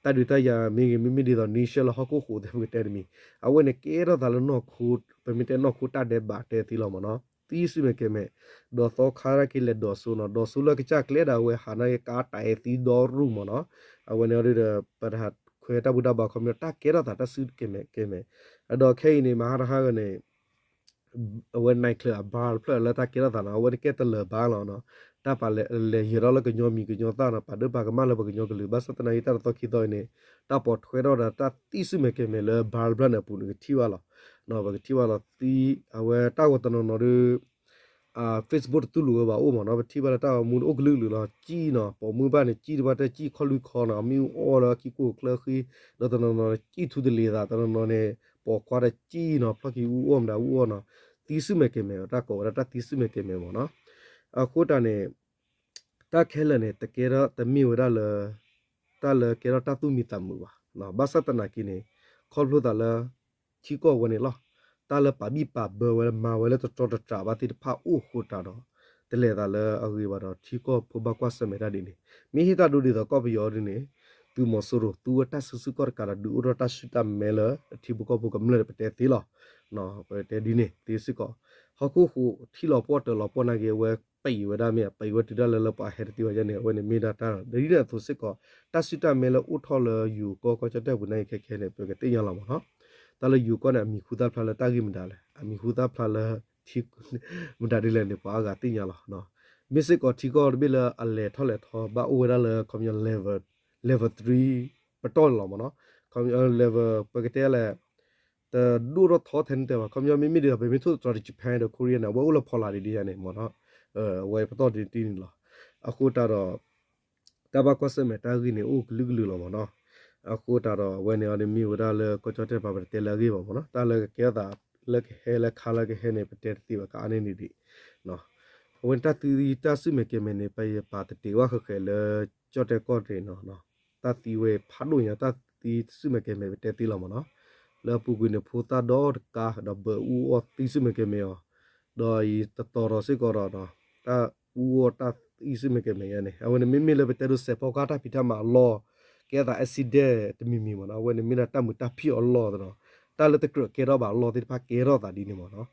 တၢ်ဒုးတၢ်ယၤမ့ၢ်ဂ့ၤ မ့မ့ၢ်ဒ်သိး နီၢ်ရှဲလၢဟီၣ်ခိၣ်ဃိးသ့ၣ်ပကတဲတမံၤ အဝဲန့ၣ်ကဲထီၣ်သးလၢနီၢ်ခိ ပမ့ၢ်တဲနီၢ်ခိတၢ်ဒဲးဘးတဲသ့လီၤမ့ၢ်နီၤ သံစုမဲာ်ကဲၤမဲာ် ဒီးသီခါတၢ်က့ၤလဲၤဒိးစိနီၤ ဒိးစိလၢကစၢ်ကျဲဒၣ်ဝဲဟးနာ်က့ကါတၢ်အဲၣ်သံဒီရူၢ်မ့ၢ်နီၤ အဝဲန့ၣ်အီၤဒုဒီး ပတဟးခွဲးတၢ်ဘူၣ်တၢ်ဘါခီပညီ တၢ်ကဲထီၣ်သးတၢ်စုကဲၤမဲာ်ကဲၤမဲာ် အဒီးခဲအံၤန့ၣ် မဟါတဟါဂီၤန့ၣ် အဝဲ night club အ bar တဖျၢၣ်လၢတၢ်ကဲထီၣ်သးနီၤ အဝဲန့ၣ်ကဲတလၢၤဘၣ်လီၤနီၤ. တၢ်ပာ်လဲၤလဲၤယၢၤထီၣ်လၢကညီမံၤကညီသၣ်နီၤ ပာ်ဒိၣ်ပာ်ကမၣ်လၢပှၤကညီကလုာ် ဘၣ်ဆၣ်သနာ်က့တၢ်တသီခံသီအံၤန့ၣ် တၢ်ပိာ်ထွဲထီၣ်ဒီးတၢ်သံဆူၣ်မဲာ်ကဲၤမဲာ်လၢ bar တဖျၢၣ်န့ၣ်အပူၤန့ၣ် ကထံၣ်ဘၣ်လီၤ. ပကထံၣ်ဘၣ်လီၤသံ အဝဲတၢ်ဂီၤတနီၤနီၤဒီး Facebook တတူၢ်လိာ်ဝဲဘၣ်အိၣ်မ့ၢ်နီၤ ပထံၣ်ဘၣ်လၢတၢ်ဂီၤမူန့ၣ်အိၣ်ကလုာ်ကလုာ်လီၤ ကံၣ်နီၤ ပိာ်မုၣ်ဘၣ်န့ၣ် ကံၣ်တဘၣ်တဲကံၣ်ခီၣ်လွံၢ်ခီနီၤ မ့ၣ်အူအီၣ်လၢခံကိၢ်ချၢဃံ ဒီးတနီၤနီၤကံၣ်ထူတလ့ၤသး တနီၤနီၤန့ၣ် ပိာ်ခွါဒီးကံၣ်နီၤ ဖျီၣ်ခံအူအီၣ်မတၤအူအီၣ်နီၤ သံဆူၣ်မဲာ်ကဲၤမဲာ် တၢ်ကိးဝဲဒၣ်တၢ်သံဆူၣ်မဲာ်ကဲၤမဲာ်မ့ၢ်နီၤ. အဃိတၢ်န့ၣ် တၢ်ခဲလၢာ်န့ၣ် တကဲထီၣ်တမ့ၢ်ဝဲဒၣ်လၢ တၢ်လၢကဲထီၣ်တၢ်သူၣ်မံသးမုာ်ဘၣ်. ဘၣ်ဆၣ်သနာ်က့န့ၣ် ခီဖျိသးလၢ ထံကီၢ်ဝဲန့ၣ်လီၤ. တၢ်လၢပာ်ဘံၣ်ပာ်ဘၢဝဲလၢမၤဝဲလၢတတြီတတြၢ်ဘၣ်သ့ၣ်တဖၣ်အိၣ်ဃိတၢ်ဒီး တလဲၤသးလၢအဂ့ၤဘၣ်ဒီးထံကီၢ်ဖိဘၣ်ကွၢ်ဆၢၣ်မဲာ်တၢ်ဒ်န့ၣ် မ့ၢ်ဟ့ၣ်တၢ်ဒိဒ်သိးကီၢ်ပယီၤဒ်န့ၣ် သုးမီၤစိရိၤသူဝဲတၢ်စုဆူၣ်ခီၣ်တကးဒီးဒုးအိၣ်ထီၣ်တၢ်ဆူၣ်တၢ်မဲလၢထံဖိကီၢ်ဖိကမျၢၢ်ဒီးပတဲသ့လီၤ. ပတဲဒ်န့ၣ်သ့စ့ၢ်ကီး ဟီၣ်ခိၣ်ဃိးထံလီၤပှီၢ်တၢၤလီၤပှီၢ်နာ်က့ အဝဲပံးဝဲဒၣ်မ့ၢ် ပံးဝဲတုၤဒၣ်လၢလၢပှၤဟဲတသ့ဘၣ်ယဲန့ၣ် အဝဲန့ၣ်မ့ၢ်ဒၣ်တၢ်ဒ်န့ၣ်အသိးစ့ၢ်ကီး တၢ်စုၣ်တၢ်မဲလၢအိၣ်ထီၣ်လၢယိၤကီၢ်ကီၢ်ကၠီၣ်တဲၣ်ပူၤနာ်က့ခဲခဲန့ၣ် ပကသ့ၣ်ညါလီၤမ့ၢ်နီၤ. တၢ်လၢယိၤကီၢ်န့ၣ် အမံၤဟူသၣ်ဖျါလၢတၢ်ဂ့ၢ်မတၤလဲၣ် အမံၤဟူသၣ်ဖျါလၢထံ မတၤဒ်လဲၣ်န့ၣ် ပှၤအါဂၤသ့ၣ်ညါလီၤ. မ့ၢ်စ့ၢ်ကီးထံကီၢ်တဘ့ၣ်လၢအလဲၤထီၣ်လဲၤထီဘၣ်အိၣ်ဝဲဒၣ်လၢ ခီပညီ level level three ပတီၢ်န့ၣ်လီၤမ့ၢ်နီၤ. ခီပညီ level ပကတဲလဲၣ် တဒိၣ်ထီၣ်ထီထဲန့ၣ်တဲဘၣ် ခီပညီမ့မ့ၢ်ဒ်သိး ပမ့ၢ်ထိၣ်သတြီၤဒီး Japan ဒီး Korea န့ၣ် အဝဲအိၣ်လၢဖီလာ်ဒ်ဒ်ယါန့ၣ်မ့ၢ်နီၤ. အဝဲပတီၢ်ဒ်တံၢ်န့ၣ်လီၤ. အဃိတၢ်ဒီး တၢ်ဘၣ်ကွၢ်ဆၢၣ်မဲာ်တၢ်ဂ့ၢ်န့ၣ် အိၣ်ကလုာ်ကလုာ်လီၤမ့ၢ်နီၤ. အဃိတၢ်ဒီး အဝဲန့ၣ်အီၤဒ်မ့ၢ်ဝဲဒၣ်လၢကီၢ်ကၠီၣ်တဲၣ်ပၤ ပတတဲလၢအဂ့ၢ်ဘၣ်မ့ၢ်နီၤ. တၢ်လၢကကဲထီၣ်သးလၢကဟဲလၢခါလၢကဟဲန့ၣ် ပတဲတသ့ဘၣ်ကအါန့ၢ်န့ၣ်ဒံး အဝဲန့ၣ်တၢ်သံတၢ်ဆူၣ်မဲာ်ကဲၤမဲာ်န့ၣ် ပယပာ်တတ့ၢ်ဝဲဃဲၤဃဲၤလၢ ကၠီၣ်တဲၣ်ကီၢ်တ့ၢ်နီၤ. တၢ်သံဝဲဖးဒိၣ်ညါ တၢ်သံဆူၣ်မဲာ်ကဲၤမဲာ် ပတဲသ့လီၤမ့ၢ်နီၤ. လၢအပူၤကွံာ်န့ၣ် ဖိသၣ်ဒီတကါ ဒီးဘၢအူအီၣ်သံဆူၣ်မဲာ်ကဲၤမဲာ်အီၤ ဒီးအံၤတတီၤဒီးစ့ၢ်ကီးဒီး တၢ်အူအီၣ်တၢ်သံဆူၣ်မဲာ်ကဲၤမဲာ်ယါန့ၣ် အဝဲန့ၣ်မ့မ့ၢ်လၢပတဲဒိးစဲးဖီကါတၢ်ဖံးတၢ်မၤအလီၢ် ကဲသး accident တမံၤမံၤမ့ၢ်နီၤ. အဝဲန့ၣ်မ့ၢ်ဒၣ်တၢ်မုာ်တၢ်ဖှံၣ်အလီၢ်သနီၤ. တၢ်လၢတကြၢးကဲထီၣ်ဘၣ်အလီၢ်သ့ၣ်တဖၣ်ကဲထီၣ်သးဒ်န့ၣ်မ့ၢ်နီၤ.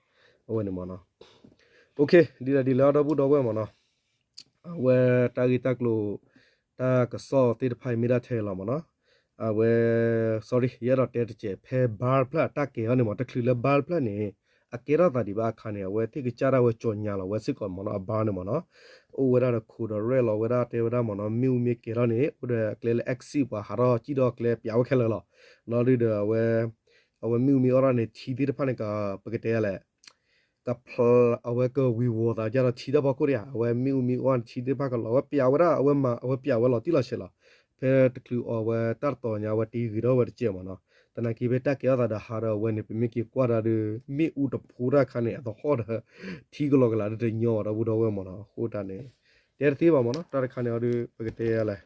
အဝဲန့ၣ်မ့ၢ်နီၤ. ဒ်လဲၣ်ဒ်လဲၣ်ဒီပုၢ်ဒီဝဲၢ်မ့ၢ်နီၤ. အဝဲတၢ်ဂ့ၢ်တၢ်ကျိၤ တၢ်ကစီၣ်သ့ၣ်တဖၣ်အံၤမ့ၢ်ဒၣ်ထဲလီၤမ့ၢ်နီၤ. အဝဲ sorry ယအဲၣ်ဒိးတဲတစဲး ဖဲ bar တဖျၢၣ်အတၢ်ကဲၤအီၤန့ၣ်မ့ၢ် တချုးလၢ bar တဖျၢၣ်န့ၣ် အကဲထီၣ်သးဒံးဘၣ်အခါန့ၣ် အဝဲသ့ၣ်ကစၢ်ဒၣ်ဝဲကၠီၤညါလီၤဝဲစ့ၢ်ကီးမ့ၢ်နီၤ အ bar န့ၣ်မ့ၢ်နီၤ. အိၣ်ဝဲဒၣ်ဒီးခိၣ်ဒီးရဲၣ်လီၤဝဲဒၣ်တဲဝဲဒၣ်မ့ၢ်နီၤ မ့ၣ်အူမ့ၢ်ကဲၤထီၣ်န့ၣ် အိၣ်ဒီးအကျဲလၢ exit ပှၤဟးထီၣ်စံၣ်ထီၣ်အကျဲပျးဝဲခဲလၢာ်လီၤ. လီၤဒုးဒီးအဝဲ အဝဲမ့ၣ်အူမ့ၢ်အီၣ်ထီၣ်န့ၣ် ထံသ့ၣ်တဖၣ်န့ၣ် ပကတဲလဲၣ် ကဖျါ အဝဲကဝံၤဝီၤသးဒ်ဒီးထံတၢ်ဖီခိၣ်ဒံးဧါ အဝဲမ့ၣ်အူမ့ၢ်အီၣ်ထံသ့ၣ်တဖၣ်ကလီၤ အဝဲပျးဝဲဒၣ် အဝဲမၤ အဝဲပျးဝဲလီၤတံၢ်လီၤဆဲးလီၤ. ဖဲတချုးအီၤဝဲတၢ်တတီၤညါ အဝဲတ့ဂ့ၤထီၣ်ဝဲတစဲးမ့ၢ်နီၤ. သနာ်က့ဖဲတၢ်ကဲထီၣ်သးဒီးဟးဒီးအဝဲန့ၣ် ပမ့ၢ်က့ၤကွၢ်တၢ်ဒီး မ့ၣ်အူတဖိတၢ်ခါန့ၣ် အသဟီၣ်ဒီး ထံကလီၤကလးဒီးတညီဘၣ်ဒီပုၢ်ဒီဝဲၢ်မ့ၢ်နီၤ. အဃိတၢ်န့ၣ် တဲတသ့ဘၣ်မ့ၢ်နီၤ တၢ်တခါန့ၣ်အီၤဒီး ပကတဲလဲၣ်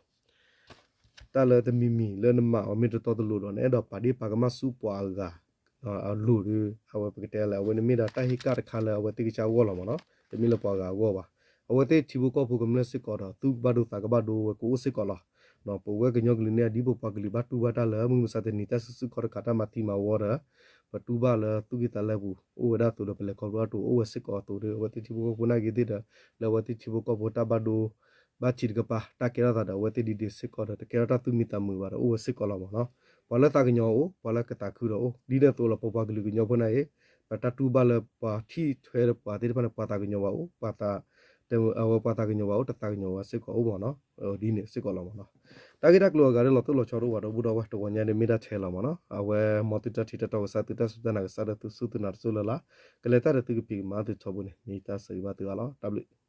တၢ်လၢတမံၤမံၤလၢနမၤအီၤမ့ၢ်တတီတလိၤဒီး နအဲၣ်ဒိးပာ်ဒ့ၣ်ပာ်ကမၣ်ဆူပှၤအဂၤ အလိၤဒီး အဝဲပကတဲလဲၣ် အဝဲန့ၣ်မ့ၢ်ဒၣ်တၢ်ဟ့ၣ်ကၣ်တခါလၢအဝဲသ့ၣ်ကစၢ်အဂီၢ်လီၤမ့ၢ်နီၤ. တမ့ၢ်လၢပှၤဂၤအဂီၢ်ဘၣ်. အဝဲသ့ၣ်ထံဖိကီၢ်ဖိကမျၢၢ်စ့ၢ်ကီးဒီး သူၣ်ကဘၣ်ဒိသးကဘၣ်ဒိဝဲကအိၣ်စ့ၢ်ကီးလီၤ. ပဝဲကညီကလုာ်န့ၣ် ဒ်ပပှၤကလုာ်ဘၣ်တူၢ်ဘၣ်တၢ်လၢမုၢ်မဆါတနံၤ တၢ်စုဆူၣ်ခီၣ်တကး တၢ်မၤသံမၤဝီဒီး ပတူၢ်ဘၣ်လၢသူၣ်ကံၢ်သးလဲပူၤ အိၣ်ဝဲဒၣ်အသိးဒီး ပလဲၤခီဖျိအတူးအိၣ်ဝဲစ့ၢ်ကီးအသိးဒီး အဝဲသ့ၣ်ထံဖိကီၢ်ဖိနာ်က့သ့ၣ်ဒီး လၢအဝဲသ့ၣ်ထံဖိကီၢ်ဖိတၢ်ဘၣ်ဒိ ဘၣ်ထံးတကပၤ တၢ်ကဲထီၣ်သးဒီး အဝဲသ့ၣ်ဒ်ဒ့စ့ၢ်ကီးဒီး တကဲထီၣ်တၢ်သူၣ်မံသးမုာ်ဘၣ်ဒီး အိၣ်ဝဲစ့ၢ်ကီးလီၤမ့ၢ်နီၤ. ပှၤလၢသးကညီၤအိၣ် ပှၤလၢကသးခုဒီးအိၣ် ဒ်န့ၣ်အသိးလီၤ ပပှၤကလုာ်ကညီဖိနာ်က့ ပတၢ်တူၢ်ဘၣ်လၢပှၤထံၣ်ထွဲဒီးပှၤသ့ၣ်တဖၣ်န့ၣ် ပှၤသးကညီၤဘၣ်အိၣ် ပှၤသး အဝဲပှၤသးကညီၤဘၣ်အိၣ် တသးကညီၤဘၣ်စ့ၢ်ကီးအိၣ်မ့ၢ်နီၤ ဒ်န့ၣ်စ့ၢ်ကီးလီၤမ့ၢ်နီၤ. တၢ်ဂ့ၢ်တၢ်ကျိၤအဂၤဒီးလီၤတိၢ်လီၤဆီတအိၣ်ဘၣ်ဒီပုၢ်ဒီဝဲၢ် တဂီၤညါန့ၣ်မ့ၢ်ဒၣ်ထဲလီၤမ့ၢ်နီၤ. အဝဲမ်သုတၢ်ထံၣ်တၢ်တီကစၢ် သုတၢ်စူၢ်တၢ်နာ်ကစၢ်ဒီးသုစူၢ်သုနာ်တစိၢ်လၢ်လၢ် ကလဲၤတၢ်ဒီးသုကဖံးကမၤသုထီဘိန့ၣ် မ့ၢ်တၢ်ဆၢဂ့ၤဘၣ်သုအါလီၤ တၢ်ဘျုး